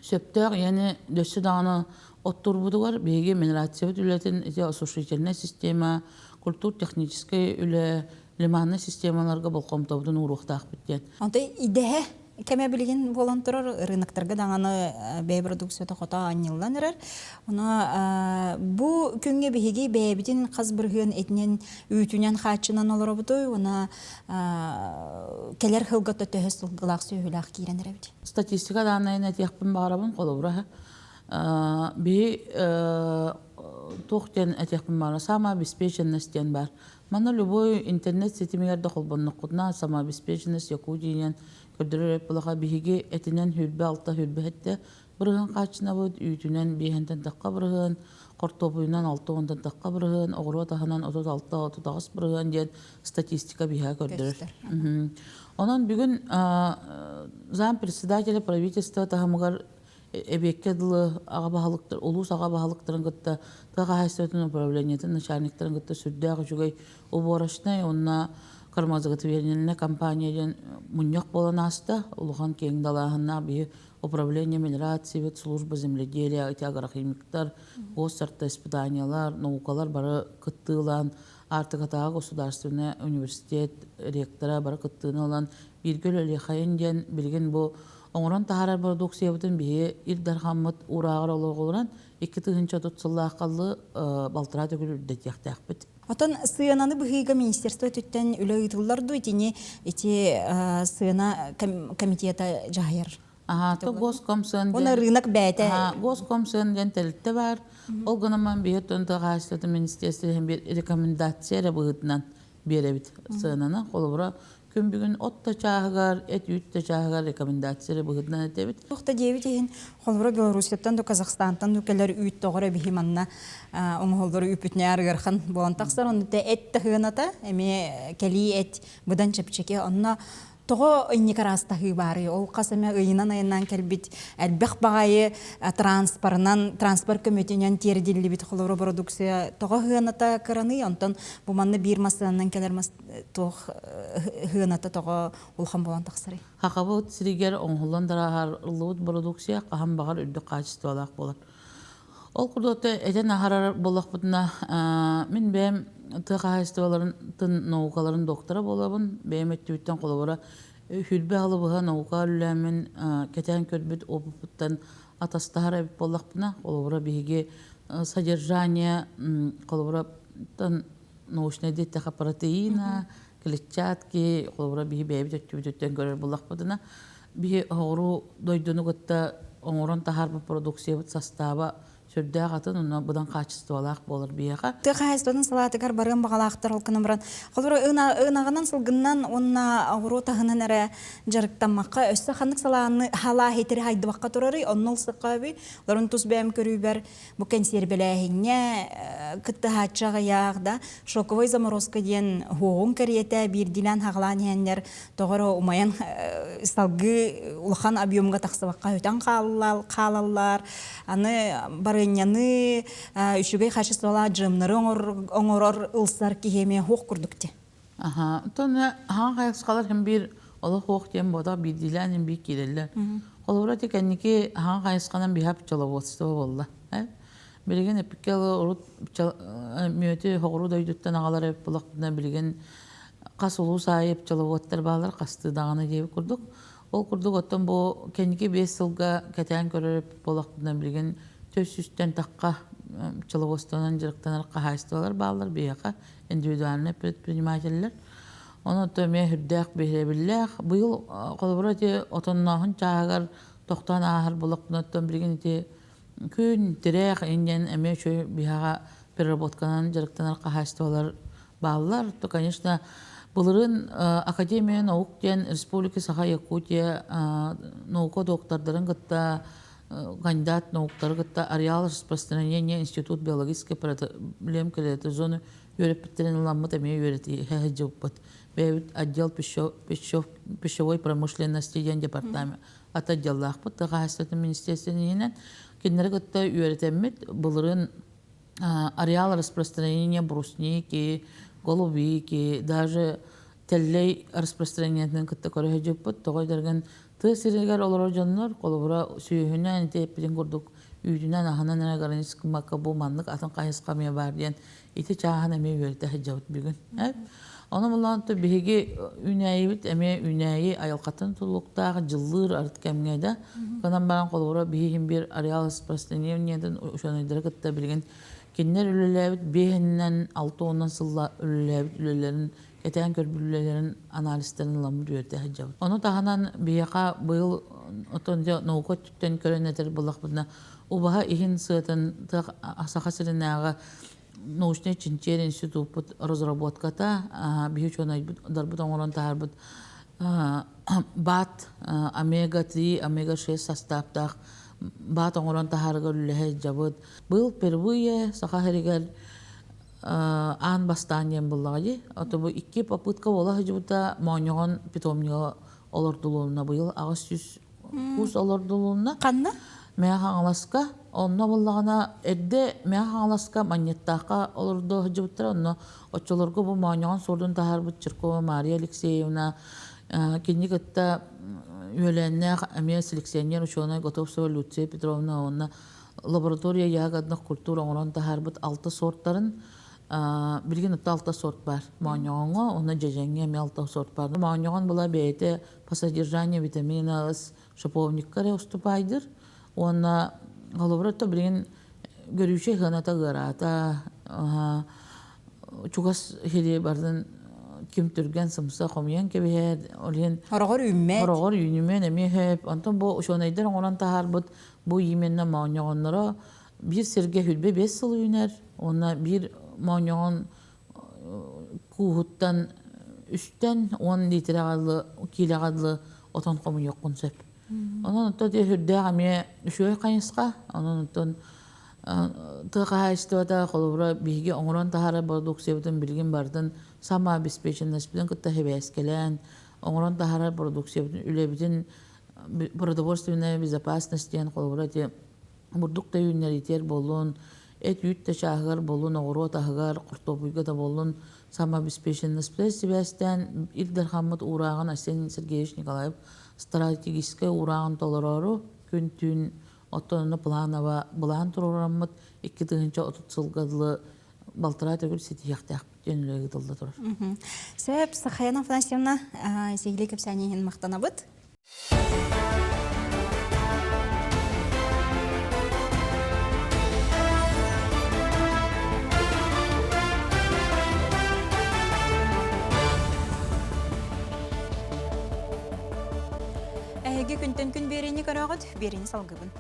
сөптөөх иэни дөссө даҕаны оттуурбутугар биһиги мелиорациябыт үлэтин ити осушительнай система, культур-техническэй үлэ, лиманнай системаларга болҕомтобутун ууруохтаахпыт диэн. Онто идэһэ кэмэ билигин буолан турар рыноктарга даҕаны бэйэ продукцията хото анньыллан эрэр. Ону бу күҥҥэ биһиги бэйэбитин хас бырыһыан этинэн үүтүнэн хааччынан олоробутуй уонна кэлэр сылга төһө сылгылаах сүөһүлээх киирэн эрэбит? Статистика дааннайын этиэхпин баҕарабын холобура биһи туох диэн этиэхпин баҕарабын самообеспеченность диэн баар. Манна любой интернет ситимигэр да холбонноххутуна самообеспеченность Якутии диэн көрдөрөр эппилаха биһиги этинэн 26 27 бырыһыан хааччынабыт, үүтүнэн биэһэнтэн тахха бырыһыан, хортуопуйунан алта уонтан тахха бырыһыан, оҕуруот аһынан 36-38 бырыһыан диэн статистика биһиэхэ көрдөрөр. Онон бүгүн зам председателя правительства таһымыгар эбиэккэ дылы аҕа баһылыктар, улуус аҕа баһылыктарын кытта тыа хаһаайыстыбатын управлениетын начальниктарын кытта сүрдээх үчүгэй уборочнай уонна кормозаготовительнай компания диэн мунньах буолан ааста. Улахан киэҥ далааһыннаах биһи управление мелиорации, служба земледелия, ити агрохимиктар, госсорта испытаниялар, наукалар бары кыттыылаан Аартыкатааҕы государственный университет ректора бары кыттыыны ылан бииргэ үлэлиэхэйин диэн билигин бу оҥорон таһаарар бородууксуйабытын биһиги Ил Дархаммыт уурааҕар олоҕуран 2030 сыллаахха балтараа төгүл үрдэтиэхтээхпит. Оттон сыананы быһыыга министерство өттүттэн үлэ ыытыллар дуу итини ити сыана комитета дьаһайар? Аха, то госкомсыан Уонна рынок бэйэтэ. Аха, госкомсыан диэн тэрилтэ баар. Ол гынан биһи оттон тыа хаһаайыстыбатын министерствотын биир рекомендация эрэ быһыытынан биэрэбит сыананы. Холобура, күн бүгүн от да чааһыгар, эт-үүт да чааһыгар рекомендация эрэ быһыытынан этэбит. Туох да диэбит иһин, холобура, Белоруссияттан да Казахстантан да кэлэр үүт тоҕо эрэ биһи манна оҥоһуллар үүппүтүнээр ыарахан буолан тахсар. Онно эт да сыаната эмиэ кэлии эт быдан чэпчэки. Онно Тоҕо инник араастаһыы баарый? Ол хас эмэ ыйынан айаннаан кэлбит элбэх баҕайы транспорынан, транспорт көмөтүнэн тиэрдиллибит холоро продукция тоҕо сыаната кыраный? Онтон бу манна биир массыынанан кэлэр мас туох сыаната тоҕо улахан буолан тахсарый? Хахабыт сиригэр оҥоһуллан дарааһарыллыбыт продукция хаһан баҕар үрдүк хаачыстыбалаах буолар. Ол курдук этэн аһарар буоллахпытына, мин бэйэм тыа хаһаайыстыбаларын наукаларын доктора буолабын. Бэйэм өттүбүттэн холобура хүрбэ алыбыһа наука үлэлээммин кэтээн көрбүт опыппыттан атастаһар эбит буоллахпына, холобура биһиги содержание холобура научнай диэттэхэ протеина, клетчатки, холобура биһи бэйэбит өттүбүтүттэн көрөр буоллахпытына, биһи оҕуруу дойдуну кытта оҥорон таһаарбыт продукциябыт састааба сүрдээх атын онно быдан хаачыстыбалаах буолар биһиэхэ. Тыа хаһаайыстыбатын салаатыгар барыан баҕалаахтар ол гынан баран холобура ынаҕынан сылгыннан уонна оҕуруо таһынан эрэ дьарыктаммакка өссө ханнык салааны халаа хитири хайдыбакка турарый онно ылсыкка өбүй олорун тус бэйэм көрүүбэр Бу кэнсиэрбэлээһиҥҥэ кыттыһааччы аҕыйах да шоковой заморозка диэн уоҕун кэриэтэ биирдиилээн хаҕалаан иһэннэр тоҕо эрэ умайан салгыы улахан объемҥа тахсыбакка өтөн хаалаллар. Аны барыанньаны үчүгэй хаачыстыбалаах джемнары оҥорор ылсар киһи эмиэ суох курдук дии. Аха, оттон хаҥа хайысхалар һин биир олох уох диэн буотах биирдиилээн һин биир киирэллэр. Холобура ити кэнники хаҥа хайысханан биһа пчеловодство буолла. Билигин эппиккэ урут мүөтү хоҕуруу дойдуттан аҕалар эбит буоллахпытына билигин хас улуус аайы пчеловодтар бааллар хастыы даҕаны диэбит курдук. Ол курдук оттон бу кэнники 5 сылга кэтээн көрөр эбит буоллахпытына билигин 400-тэн тахха пчеловодствонан дьарыктанар хаһаайыстыбалар бааллар биһиэхэ индивидуальнай предпринимателлэр. Онон эмиэ үрдээх биһирэбиллээх. Быйыл холобура ити отоннооһун чааһыгар тохтоон ааһар булахпынаттан билигин ити күн, тирээх индиэн эмиэ үчүгэй биһаҕа переработканан дьарыктанар хаһаайыстыбалар бааллар. То, конечно, былырыын Академия наук диэн Республика Саха Якутия наука доктордарын кытта кандидат науктары кытта ареал распространения институт биологической проблем зоны үөрэппиттэрин ыламмыт эмиэ үөрэтиһэ сылдьыбыппыт. Бэйэбит отдел пищевой промышленности диэн департамент ат отделлаахпыт тыа хаһаайыстыбатын министерствотын иһинэн кинилэри кытта үөрэтэммит былырыын ареал распространения брусники, голубики, даже тэллэй распространениетын кытта көрө сылдьыппыт. Тоҕо дэргэн тыа сиригэр олорор дьоннор холобура сүөһүнэн ити эппитин курдук үүтүнэн аһынан эрэ границкымакка бу маннык атын хайысха эмиэ баар диэн ити чааһын эмиэ үөрэтэ сылдьабыт бүгүн. Ону булаан биһиги үүнээйибит эмиэ үүнээйи айылҕатын тулуктаах дьыллыыр арыт кэмҥэ да гынан баран холобура биһигин биир ареал распространениетын учуонайдары кытта билигин кинилэр үлэлээбит биэһинэн алта уонунан сылла үлэлээбит үлэлэрин кэтээн көрбүт үлэлэрин анализтарын ыламмыт үөрэтэ сылдьабыт. Ону таһынан биһиэхэ быйыл отон дьэ наука өттүттэн көрөн этэр буоллахпытына убаһа иһин сыатын Саха сиринээҕи научнай чинчийэр институппут разработката биһи учуонайбыт дарбыт оҥорон таһаарбыт БАТ омега-3, омега-6 састааптаах БАТ оҥорон таһаарыгар үлэһэ дьабыт. Быйыл впервые Саха сиригэр аан бастаан диэн буллаҕа дии. Ото бу икки попытка буола сылдьыбыта моонньоҕон питомнига олордулунна быйыл 800 кус олордулунна. Ханна? Мэҥэ Хаҥаласка. Онно буоллаҕына эрдэ Мэҥэ Хаҥаласка Манньыттаахха олордо сылдьыбыттара. Онно оччолорго бу моонньоҕон суордун таһаарбыт Чиркова Мария Алексеевна кини кытта үөлээннээх эмиэ селекционер учуонай Готовцева Люция Петровна уонна лаборатория ягодных культур оҥорон таһаарбыт алта сортарын билигин отто алта сорт баар моонньоҕоҥҥо уонна дьэдьэҥҥэ эмиэ алта сорт баар моонньоҕон была бэйэтэ по содержанию витамина С шиповникка эрэ уступаайдыр уонна холобура то билигин көрүүчэй сыаната ыараата чугас сири бардын ким түргэн сымса хомуйан кэбиһэр ол иһин Хороҕор үүммэт. Хороҕор үүнүмүөн эмиэ сөп. Онтон бу учуонайдар оҥорон таһаарбыт бу именно моонньоҕонноро биир сиргэ хүрбэ биэс сыл үүнэр уонна биир моонньоҕон кууһуттан үстэн уон литрэ дылы киилэҕэ дылы отон хомуйуоххун сөп. Онон оттон үрдээх эмиэ үчүгэй хайысха. Онон оттон тыа хаһаайыстыбата холобура биһиги оҥорон таһаарар продукциябытын билигин барытын самообеспеченностьпытын кытта сибээскэлээн оҥорон таһаарар продукциябытын үлэбитин продовольственная безопасность диэн холобура ити бурдук да үүннэриитигэр буоллун, эт-үүт да чааһыгар буоллун, оҕуруот аһыгар, хортуоппуйга да буоллун самообеспеченностьпытын сибээстээн Ил Дархаммыт уурааҕын Айсен Сергеевич Николаев стратегическай уурааҕын толороору күн-түүн оттон онно планово былаан туруораммыт 2030 сылга дылы балтараа төгүл ситиһиэхтээхпит диэн үлэ ыытылла турар. Сөп, Сахаяна Афанасьевна, сиһилии кэпсээни иһин махтанабыт. Эһиги күнтэн күн биэриини көрөҕүт, биэриини салгыбын.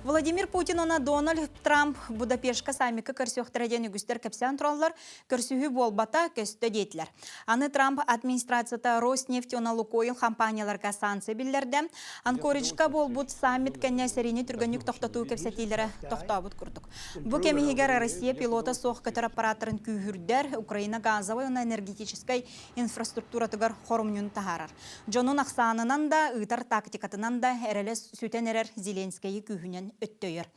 Владимир Путин уонна Дональд Трамп Будапешка саммикка көрсүөхтэрэ диэн үгүстэр кэпсээн тураллар, көрсүһүү буолбата көстө диэтилэр. Аны Трамп администрацията Роснефть уонна Лукойл компанияларга санкция биллэрдэ. Анкориджка буолбут саммит кэннэ сэриини түргэнник тохтотуу кэпсэтиилэрэ тохтообут курдук. Бу кэм иһигэр Россия пилота суох көтөр аппараттарын күүһүрдэр, Украина газовай уонна энергетическай инфраструктуратыгар хорумньун таһаарар. Дьонун ахсаанынан да, ыытар тактикатынан да эрэлэ сүтэн эрэр Зеленскэйи күүһүнэн өттөйөр.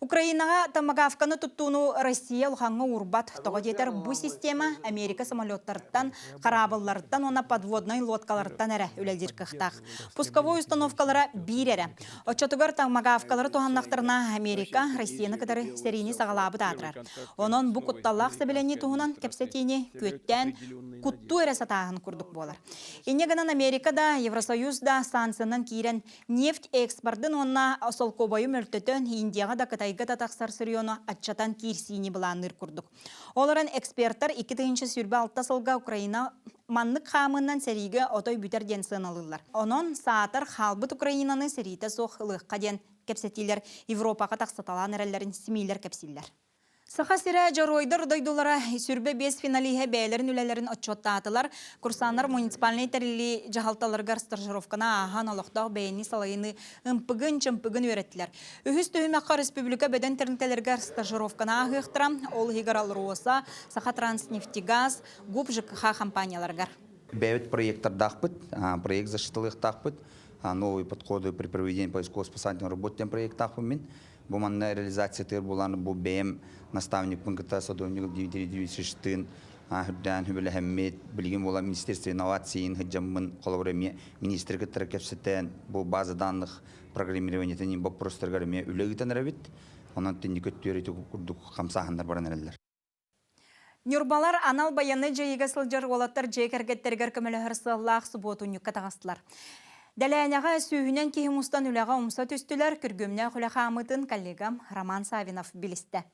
Украинаҕа томагавканы туттууну Россия улахаҥҥа уурбат. Тоҕо диэтэр, бу система Америка самолеттарыттан, хараабылларыттан уонна подводнай лодкаларыттан эрэ үлэлиир кыахтаах. Пусковой установкалара биир эрэ. Оччотугар томагавкалары туһаннахтарына Америка Россияны кытары сэриини саҕалаабыт аатырар. Онон бу кутталлаах сэбилэнии туһунан кэпсэтиини күөттээн куттуу эрэ сатааһын курдук буолар. Инньэ гынан Америка да, Евросоюз да санкциянан киирэн нефть экспордын уонна солкуобайы мөлтөтөн Индияҕа да Кытайга да тахсар сырьену аччатан киирсиини былаанныыр курдук. Ол эрэн экспертэр 2026 сылга Украина Маннык хаамыынан сэриигэ отой бүтэр диэн сыаналыыллар. Онон саатар хаалбыт Украинаны сэриитэ суох ылыахха диэн кэпсэтиилэр Европаҕа тахсыталаан эрэллэрин СМИлэр кэпсииллэр. Саха сирэ дьоруойдар дойдулара сүрбэ биэс финалиһа бэйэлэрин үлэлэрин отчуоттаатылар. Курсаннар муниципальнай тэриллии дьаһалталарыгар стажировканы ааһан олохтоох бэйэни салайыныы ымпыгын-чымпыгын үөрэттилэр. Үһүс түһүмэххэ республика бөдөҥ тэрилтэлэригэр стажировканы ааһыахтара. Ол иһигэр АЛРОСА, Сахатранснефтегаз, ГУП ЖКХ компанияларыгар. Бэйэбит проекттардаахпыт, проект защиталыахтаахпыт, новые подходы при проведении поисково-спасательной работы диэн проекттаахпын мин. Бу манна реализациятыгар булан бу бэйэм наставникпын кытта Садовников Дмитрий Дмитриевичтыын үрдээн хүбэлэһэммит, билигин буола Министерство инновацийын сылдьаммын, холобур эмиэ министры кытта кэпсэтэн, бу база данных программированиетын боппуруостарыгар эмиэ үлэ ыытан эрэбит. Онон тинник өттүгэр ити курдук хамсааһыннар баран эрэллэр. Ньурбалар анал байыаннай дьайыыга сылдьар уолаттар дьиэ кэргэттэригэр көмөлөһөр сыаллаах субуотунньукка таҕыстылар. Дэлээнэҕэ сүүһүнэн киһи мустан үлэҕэ умса түстүлэр, күргүөмнээх үлэ хаамыытын коллегам Роман Савинов билистэ.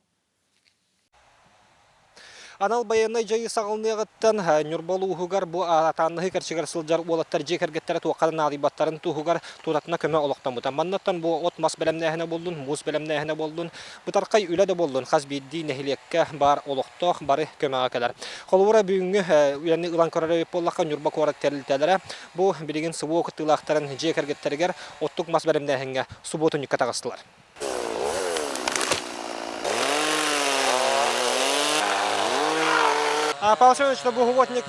Анал байыаннай дьайыы саҕаланыаҕыттан Ньурба улууһугар бу атааннаһыы кэрчигэр сылдьар уолаттар дьиэ кэргэттэрэ туохха да наадыйбаттарын туһугар тутатына көмө олохтоммута. Маннаттан бу от-мас бэлэмнээһинэ буоллун, муус бэлэмнээһинэ буоллун, Бытархай үлэ да буоллун, хас биирдии нэһилиэккэ баар олохтоох бары көмөҕө кэлэр. Холобура, бүгүҥҥү үлэни ылан көрөр эбит буоллахха, Ньурба куорат тэрилтэлэрэ бу билигин СВО кыттыылаахтарын дьиэ кэргэттэригэр оттук мас бэлэмнээһиҥҥэ субуотунньукка таҕыстылар. Павел Семенович, бу субботник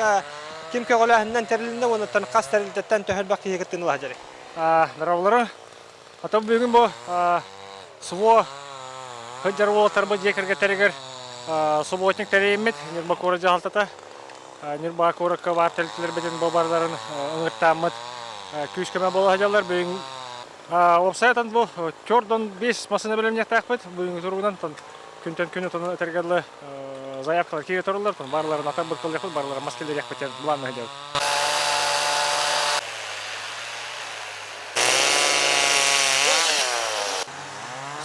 ким көҕүлээһининэн тэрилиннэ уонна хас тэрилтэттэн төһө элбэх киһи кыттыыны ыла сылдьарый? Здороволору. Оттон бүгүн бу СВО сылдьар уолаттарбыт дьиэ кэргэттэригэр субботник тэрийиммит Ньурба куорат дьаһалтата Ньурба куоракка баар тэрилтэлэрбитин бу барыларын ыҥыртааммыт күүс-көмө буола сылдьаллар. Бүгүн уопсайатан бу төрдөн биэс массыына бэлэмниэхтээхпит. Бүгүҥҥү туругунан күнтэн күн отон этэргэ дылы заявкалар киирэ тураллар. Барыларын атарбыт кыллыахпыт, барыларын мас киллэриэхпит диэн былааннаһа сылдьабыт.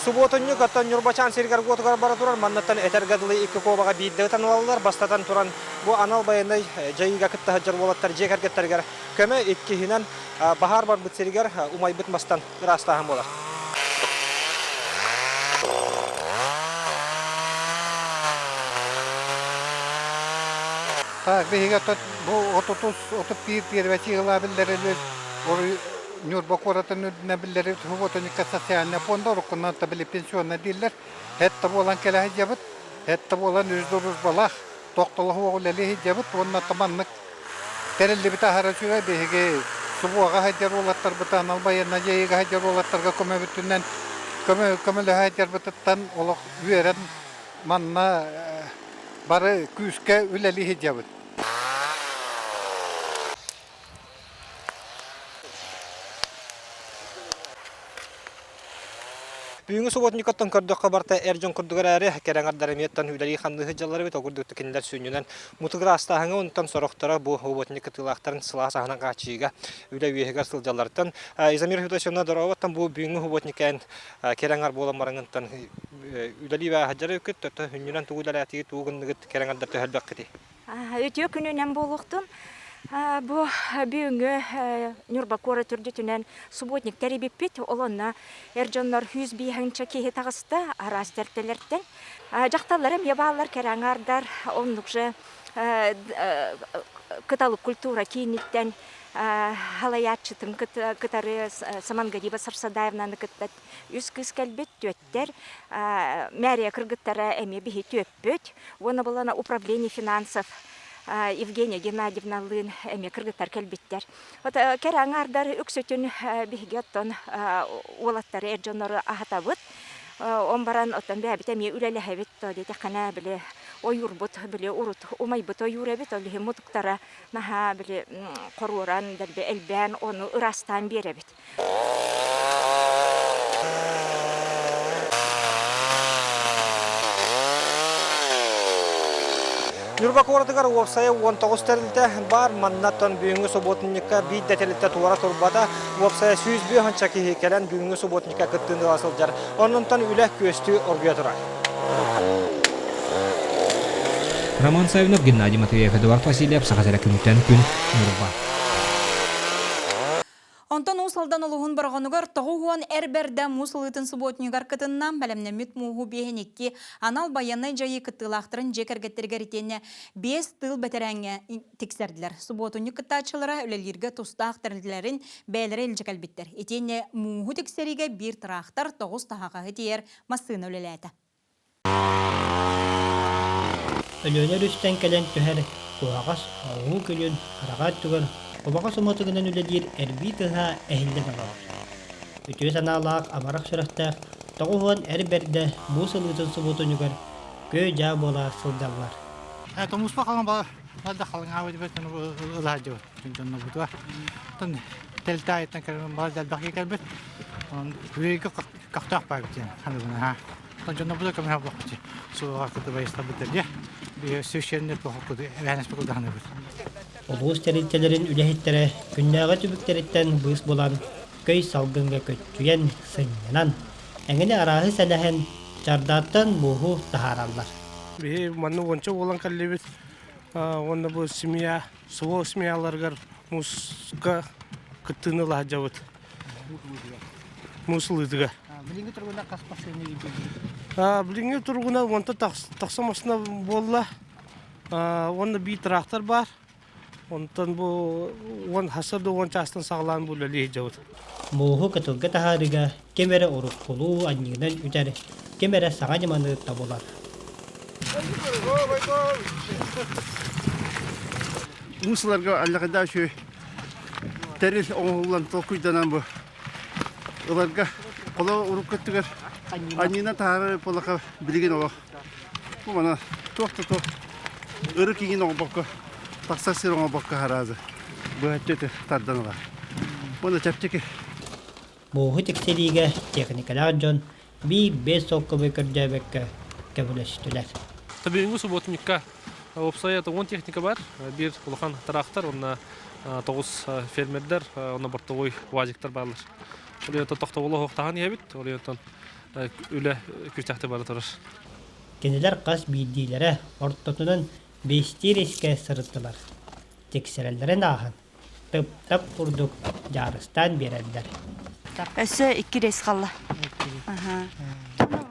Субуотунньук оттон Ньурбачаан сиригэр-уотугар бара турар. Маннаттан этэргэ дылы икки куобаҕа биирдэ ытан ылаллар. Бастатан туран, бу анал байыаннай дьайыыга кытта сылдьар уолаттар дьиэ кэргэттэригэр көмө, иккиһинэн, баһаар барбыт сиригэр умайбыт мастан ыраастааһын буолар. Так, биһиги бу отутус, 31 первачи ыла биллэрилир Ньурба куоратын үрдүнэн биллэрибит субботунньукка социальнай фонда уруккунан били пенсионнай дииллэр. Һэтта буолан кэлэ сылдьабыт. Һэтта буолан үс дружбалаах тохтолоһуох үлэлии сылдьабыт уонна маннык тэриллибит аһара үчүгэй биһиги субуоҕа сылдьар уолаттарбыт анал байыаннай дьайыыга сылдьар уолаттарга көмөбүтүнэн көмө көмөлөһө сылдьарбытыттан олох үөрэн манна бары күүскэ үлэлии сылдьабыт. Бүгүҥҥү субуотунньуккаттан көрдөххө барыта эр дьон курдук эрээри, кэрэ аҥардар эмиэттэн үлэлии-хамныы сылдьаллар эбит. Ол курдук кинилэр сүнньүнэн мутугураастааһыҥҥа онтон сорохторо бу субуотунньук кытыылаахтарын сылаас аһынан хааччыйыыга үлэ үөһүгэр сылдьалларыттан Изамира Федосьевна дорооботтон бу бүгүҥҥү субуотунньуккаан кэрэ аҥар буолан бараҥыттан үлэлии бааһырдьар эбиккит, төттө сүнньүнэн тугу үлэлээтигит, тугу гынныгыт, кэрэ аҥардар төһө элбэххитий? Үтүө күнүнэн буолуохтун. Бу бүгүҥҥү Ньурба куорат үрдүтүнэн субботник тэрийбиппит. Ол онно эр дьоннор 105 киһи таҕыста араас тэрилтэлэртэн. Дьахталлар эмиэ бааллар, кэрэ аҥаардар. Оннук же Кыталык культура кииниттэн халайааччытын кытары Самангариба Сарсадаевнаны кытта үс кыыс кэлбит, түөттэр. Мэрия кыргыттара эмиэ биһи түөппүт. Уонна булана управление финансов Евгения Геннадьевналыын эмиэ кыргыттар кэлбиттэр. Вот кэрэ аҥаардар үксүтүн биһиги оттон уолаттары эр дьоннору аһатабыт. Он баран оттон бэйэбит эмиэ үлэлэһэбит то диэтэххинэ били ойуурбут били урут умайбыт ойуур эбит ол иһин мутуктара наһаа били хоруоран дэлби элбээн ону ыраастаан биэрэбит. Ньурба куоратыгар уопсайа 19 тэрилтэ баар. Маннаттан бүгүҥҥү субуотунньукка биир да тэрилтэ туора турбата. Уопсайа 105 киһи кэлэн бүгүҥҥү субуотунньукка кыттыыны ыла сылдьар. Оннунтан үлэ күөстүү оргуйа турар. Роман Савинов, Геннадий Матвеев, Эдуард Васильев, Саха сирэ күнтэн күн Ньурба. Онтон Уус Алдан улууһун Бороҕонугар 90 эр бэрдэ муус ылыытын субуотунньугар кытынна. Бэлэмнэммит мууһу биэһин икки анал байыаннай дьайыы кыттыылаахтарын дьиэ кэргэттэригэр итиэннэ биэс тыыл бэтэрээҥҥэ тиксэрдилэр. Субуотунньук кыттааччылара үлэлииргэ тустаах тэрилтэлэрин бэйэлэрэ илдьэ кэлбиттэр. Итиэннэ мууһу тиксэриигэ биир тыраахтар тоҕус таһаҕаһы тиэйэр массыына үлэлээтэ. Өлүөнэ өрүстэн кэлэн түһэр куһаҕас оҥоһуу күлүн хараҕа өттүгэр кубаҕас уматыгынан үлэлиир эрбии тыаһа эһиллэн олорор. Үтүө санаалаах амарах сүрэхтээх 90 эр бэрдэ муус ылыытын субуотунньугар күө-дьаа буола сылдьаллар. Тумуспа халыҥ балда халыҥаабыт ылаһадьыбыт дьоннобутугар. Тон тэлтаайыттан кэлэн балда элбэх кэлбит. Онон күөйгэ көхтөөх баайбыт диэн саныыбын. Дьоннорбут көмө буолбут суоҕа кытыбайыстабыт диye священник эбээнэспит кудаһаныбыт. Улуус тэрилтэлэрин үлэһиттэрэ күннээҕи түбүктэриттэн быыс булан, көй салгыҥҥа көччүйэн, сынньанан, эҥини арааһы сэлэһэн, чардааттан мууһу таһаараллар. Биһи манна уонча буолан кэллибит. Уонна бу семья, СВО семьяларыгар мууска кыттыыны ыла сылдьабыт. Муус ылыытыгар. Билиҥҥи туругунан хас массыына Билиҥҥи туругунан уонта тахса массыына буолла. Уонна биир трактор баар. Онтон бу уон хаса да уон чаастан саҕалаан бу үлэлии сылдьабыт. Мууһу кытылга таһаарыыга ким эрэ уруккулуу анньыынан үтэр, ким эрэ саҥа ньыманы тобулар. Муус ыларга аллаҕыдаа үчүгэй тэрил оҥоһуллан толкуйданан бу ыларга холо урукку өттүгэр анньыынан таһаарар буоллахха билигин олох бу мана туох да туох ырык иҥин оҥорбокко тахсар сир оҥорбокко хараазы быһаччы ити тардан ылар уонна чэпчэки. Мууһу тиксэриигэ техникалаах дьон биир биэс солкуобай көрдөөбөккө көмөлөстүлэр. Бүгүҥҥү субуотунньукка уопсайа 10 техника бар. Биир улахан трактор, уонна тоҕус фермердэр, уонна бортовой УАЗиктар бааллар. Ол тохтобулу оһохтаһан иһэбит, ол иһин үлэ күүстээхтик бара турар. Кинилэр хас биирдиилэрэ ортотунан биэстии рейскэ сырыттылар. Тиксэрэллэрин ааһан, тып-тап курдук дьаарыстаан биэрэллэр. Өссө икки рейс хаалла.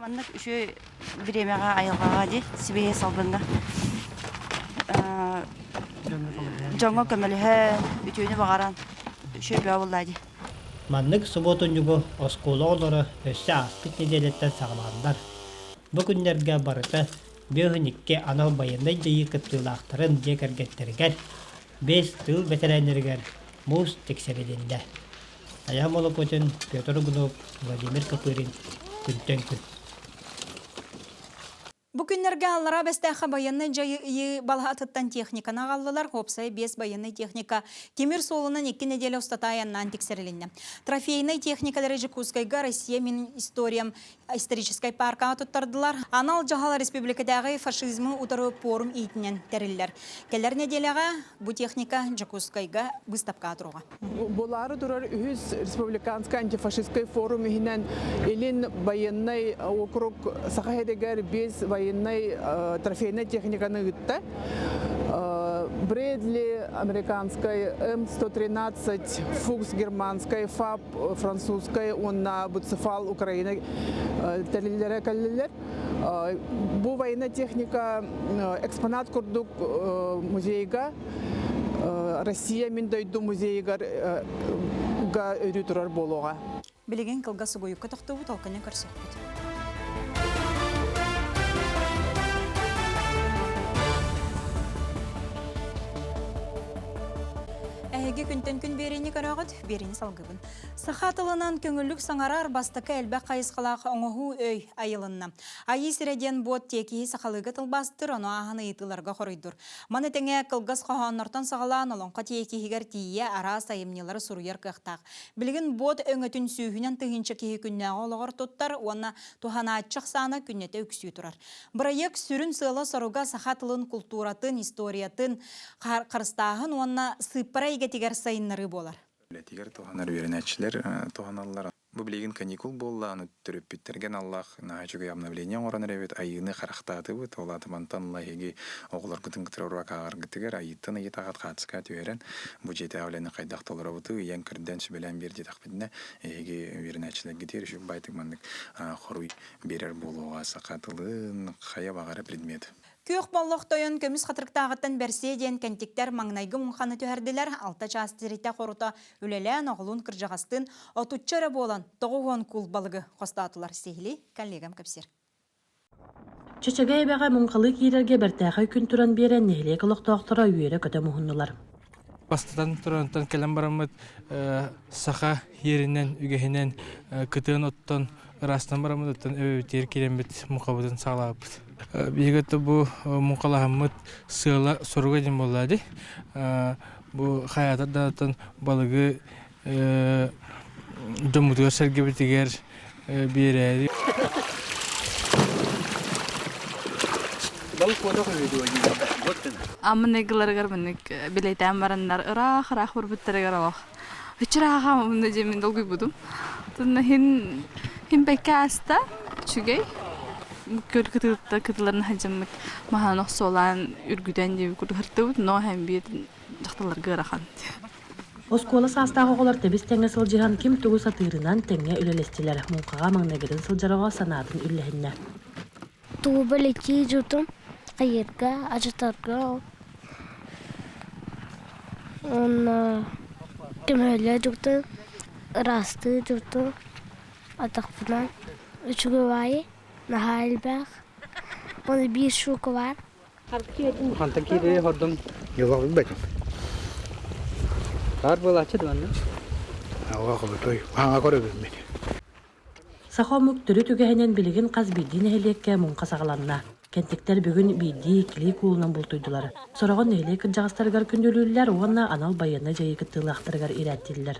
Маннык үчүгэй бириэмэҕэ айылҕаҕа дии сибиэһэй салгыҥҥа дьоҥҥо көмөлөһө үтүөнү баҕаран үчүгэй бөҕө буоллаа дии. Маннык субуотунньугу оскуола оҕолоро өссө ааспыт нэдиэлэттэн саҕалааннар, бу күннэргэ барыта 52 анал байыаннай дьайыы кыттыылаахтарын дьиэ кэргэттэригэр Биэс тыыл бэтэрээннэригэр муус тиксэрилиннэ. Айаан Молокотин, Петр Угунов, Владимир Копырин күнтэн күн. Бу күннэргэ Аллараа Бэстээххэ байыаннай дьайыы балаһатыттан техниканы аҕаллылар. Уопсай биэс байыаннай техника тимир суолунан икки нэдиэлэ устата айаннаан тиксэрилиннэ. Трофейнай техникалары Дьокуускайга Россия мин историям историческай паркаҕа туттардылар. Анал дьаһал республикатааҕы фашизмы утары пуорум иитинэн тэриллэр. Кэлэр нэдиэлэҕэ бу техника Дьокуускайга быыстапкаҕа туруоҕа. Буолаары турар үһүс республиканскай антифашистскай форум иһинэн Илин военнай округ Саха сиригэр биэс военнай трофейнай техниканы ыытта. Брэдли американскай М113, Фукс германскай, ФАП французскай уонна Буцефал Украина тэриллэрэ кэллилэр. Бу военная техника экспонат курдук музейга Россия мин дойду музейыгар өрүү турар буолуоҕа. Билигин кылгас угуйукка тохтуубут, ол кэннэ көрсөхпүт. Эһиги күнтэн күн биэриини көрөҕүт, биэриини салгыбын. Саха тылынан көҥүллүк саҥарар бастакы элбэх хайысхалаах оҥоһуу өй айылынна. Айыы сирэ диэн буот тиэкиһи сахалыыга тылбаастыр, ону ааһан ыйытыыларга хоруйдур. Маны тэҥэ кылгас хоһооннортон саҕалаан олоҥхо тиэкиһигэр тиийэ араас айымньылары суруйар кыахтаах. Билигин буот өҥөтүн сүүһүнэн тыһыынча киһи күннээҕи олоҕор туттар уонна туһанааччы ахсаана күннэтэ үксүү турар. Бырайыак сүрүн сыала-соруга саха тылын култууратын, историятын харыстааһын уонна сыыппара эйгэтигэр сайыннарыы буолар. Үлэтигэр туһанар үөрэнээччилэр туһаналлар. Бу билигин каникул буолла, аны төрөппүттэргэ аналлаах наһаа үчүгэй обновление оҥорон эрэбит, айыыны харахтаатыбыт, ол аата мантан ыла эһиги оҕолоргутун кытары уруок ааҕаргытыгар айыыттан ыйытаҕыт хаацка түһэрэн, бу дьиэтээҕи үлэни хайдах толоробутуй, ыйан көрдөөн сүбэлээн биэр диэтэхпитинэ, эһиги үөрэнээччилэргитигэр үчүгэй баайтык маннык хоруй биэрэр буолуоҕа саха тылын хайа баҕара предмет. Күөх боллох тойон көмүс хатырыктааҕыттан бэрсиэ диэн кэнтиктэр маҥнайгы муҥханы түһэрдилэр, алта чаас тиритэ-хорута үлэлээн оҕолуун кырдьаҕастыын отучча эрэ буолан 90 куул балыгы хостоотулар. Сиһилии коллегам кэпсиир. Чөчөгөй эбэҕэ муҥхалыы киирэргэ бэртээхэй күн туран биэрэн нэһилиэк олохтоохторо үөрэ-көтө муһуннулар. Бастатан туран кэлэн бараммыт саха иэринэн, үгэһинэн кытыан оттон ыраастан бараммыт оттон эбэбитигэр киирэммит муҥхабытын саҕалаабыппыт. Биһиги бу муҥхалаһаммыт сыала соруга диэн буолла дии. Бу хайаатар даҕатан балыгы дьоммутугар-сэргэбитигэр биэрээри. Аммын ыйгыларыгар маннык билэйтээн бараннар ыраах-ыраах барбыттарыгар олох Ычырааха онно дьиэмин долгуйбутум. Тунна хин хин бэккэ ааста үчүгэй. Көл кытыытта кытыларын сылдьаммыт маһан охсуолаан үргүтэн диэби курдук но һэм биир дьахталларга ыарахан. Оскуола саастаах оҕолор тэбис-тэҥҥэ сылдьыһан ким тугу сатыырынан тэҥҥэ үлэлэстилэр. Муҥхаҕа маҥнайгытын сылдьар оҕо санаатын үллэһиннэ. Тугу бэлэтии дьутум хайыырга, ажатарга уонна көмөлө дьутум, ыраастыы дьутум атахпынан үчүгэй баайы наһаа элбэх уонна биир штука баар. Хантан киирии хордун? Йоҕа бэтим. Бар буолааччы да манна? Аҕа хобутой, хаҥа көрөбүммүт. Саха омук төрүт үгэһинэн билигин хас биирдии нэһилиэккэ муҥха саҕаланна. Кэнтиктэр бүгүн биирдии-иккилии куулунан бултуйдулар. Сороҕун нэһилиэк кырдьаҕастарыгар күндүлүүллэр уонна анал байыаннай дьайыы кыттыылаахтарыгар ирээттииллэр.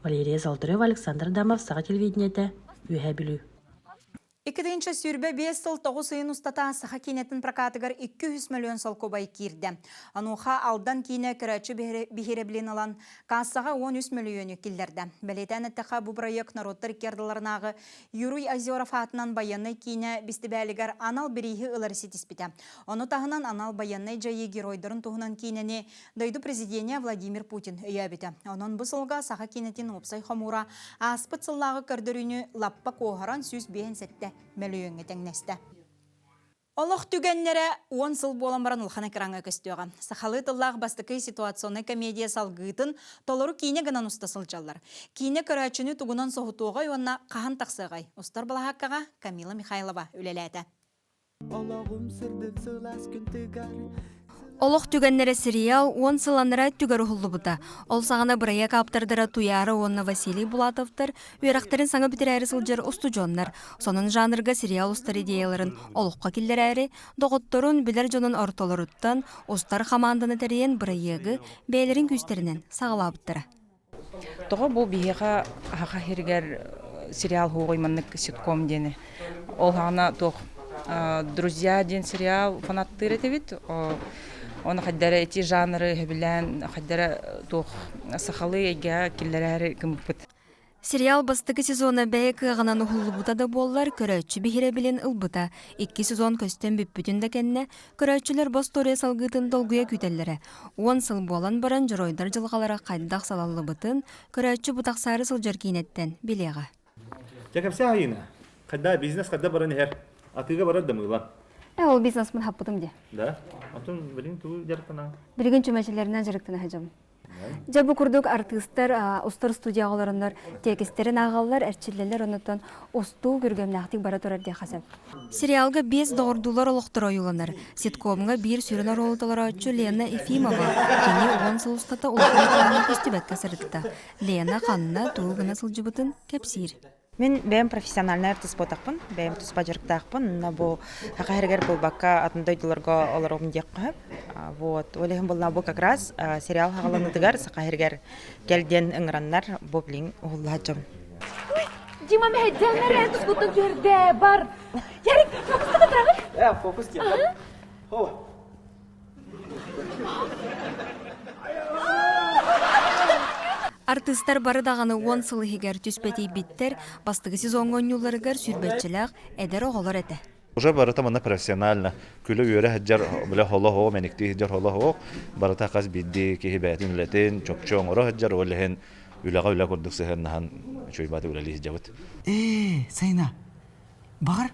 Валерия Золотарева, Александр Адамов, Саха телевидениетэ, Үөһээ Бүлүү. 2025 сыл тоҕус ыйын устата саха киинэтин прокатыгар 200 мөлүйүөн солкуобай киирдэ. Онуоха Алдан киинэ көрөөччү биһирэбилин ылан, кассаҕа 13 мөлүйүөнү киллэрдэ. Бэлиэтээн эттэххэ, бу бырайыак норуоттар икки ардыларынааҕы Юрий Озеров аатынан байыаннай киинэ бэстибээлигэр анал бирииһи ылары ситиспитэ. Ону таһынан анал байыаннай дьайыы геройдарын туһунан киинэни дойду президенэ Владимир Путин өйөөбүтэ. Онон бу сылга саха киинэтин уопсай хомуура ааспыт сыллааҕы көрдөрүүнү лаппа куоһаран 157 мөлүйүөҥҥэ тэҥнэстэ. Олох түгэннэрэ уон сыл буолан баран улахан экраҥҥа көстүөҕэ. Сахалыы тыллаах бастакы ситуационнай комедия салгыытын толору киинэ гынан уста сылдьаллар. Киинэ көрөөччүнү тугунан соһутуоҕай уонна хаһан тахсыаҕай? Устар балаһааккаҕа Камила Михайлова үлэлээтэ. Олох түгэннэрэ сериал уон сыл анараа өттүгэр уһуллубута. Ол саҕана бырайыак ааптардара Туйаара уонна Василий Булатовтар үөрэхтэрин саҥа бүтэрээри сылдьар устудьуоннар. Сонун жанрга сериал устар идеяларын олоххо киллэрээри, доҕотторун, билэр дьонун ортолоруттан устар хамаанданы тэрийэн бырайыагы бэйэлэрин күүстэринэн саҕалаабыттара. Тоҕо бу биһиэхэ Саха сиригэр сериал суоҕуй маннык ситком диэни. Ол саҕана туох «Друзья» диэн сериал фанаттыыр этибит. Ону хайда эрэ ити жанры сөбүлээн хайда эрэ туох сахалыы эйгэҕэ киллэрээри гыммыппыт. Сериал бастакы сезона бэйэ кыаҕынан уһуллубута да буоллар, көрөөччү биһирэбилин ылбыта. Икки сезон көстөн бүппүтүн да кэннэ, көрөөччүлэр бу остуоруйа салгыытын долгуйа күүтэллэрэ. Уон сыл буолан баран дьоруойдар дьылҕалара хайдах салаллыбытын көрөөччү бу тахсаары сылдьар киинэттэн билиэҕэ. Дьэ кэпсээ Айыына, хайда бизнес хайда баран иһэр? Атыыга барар да мыылан. Э, ол бизнеспын хаппытым дии. Да? Отун билигин тугу дьарыктанаҕын? Билигин чүмэчилэринэн дьарыктана сылдьабын. Дьэ бу курдук артыыстар устар студияҕа олороннор тиэкистэрин ааҕаллар, эрчиллэллэр, оннуттан устуу күргүөмнээхтик бара турар диэххэ сөп. Сериалга биэс доҕордуулар олохторо ойууланар. Ситкомҥа биир сүрүн оруолу толорооччу Лена Ефимова кини уон сыл устата улахан экраҥҥа көстүбэккэ сырытта. Лена ханна, тугу гына сылдьыбытын кэпсиир. Мин бэйэм профессиональнай артыыс буолтахпын, бэйэм туспа дьарыктаахпын, но бу саха сиригэр буолбакка атын дойдуларга олоробун диэххэ сөп. Вот, ол иһин буолла бу как раз сериал хаҕыланыытыгар саха сиригэр кэл диэн ыҥыраннар бу билигин уһулла сылдьабын. Дима мэһэйдээн эрэ тускуттан түһэрдэ бар. Ярик, фокуста кытыраҕын? Э, фокус диэн. Хо. Артыыстар бары даҕаны уон сыл иһигэр түспэтийбиттэр, бастакы сезоҥҥа оонньуулларыгар сүүрбэччэлээх эдэр оҕолор этэ. Уже барыта манна профессионально күлэ-үөрэ сылдьар, бile холо-хоҕо мэниктии сылдьар холо-хоҕо барыта хас биирдии киһи бэйэтин үлэтин чопчу оҥоро сылдьар, ол иһин үлэҕэ үлэ курдук сыһыаннаһан үчүгэй бааты үлэлии сылдьабыт. Ээ, Сайна, баҕар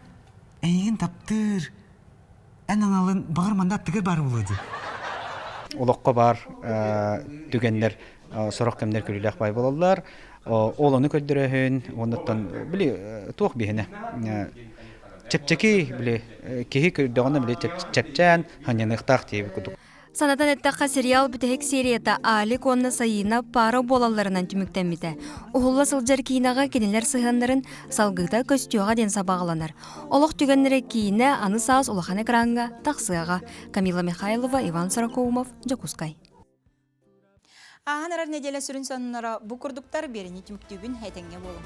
эйигин таптыыр, эн аналын баҕар манна аттыгар баар буолуо дии. Олоххо баар түгэннэр сорох кэмнэр күлүүлээх баай буолаллар. Ол ону көрдөрөһүн, оннуттан били туох биһинэ чэпчэки били киһи көрдөҕүнэ били чэпчээн ханньаныахтаах диэбит курдук. Санатан эттэххэ, сериал бүтэһик серията Алик уонна Саина пара буолалларынан түмүктэммитэ. Уһулла сылдьар киинэҕэ кинилэр сыһыаннарын салгыыта көстүөҕэ диэн сабаҕаланар. Олох түгэннэрэ киинэ аны саас улахан экраҥҥа тахсыаҕа. Камила Михайлова, Иван Сорокоумов, Дьокуускай. Ааһан эрэр нэдиэлэ сүрүн сонуннара бу курдуктар биэриини түмүктүүбүн этэҥҥэ буолуҥ.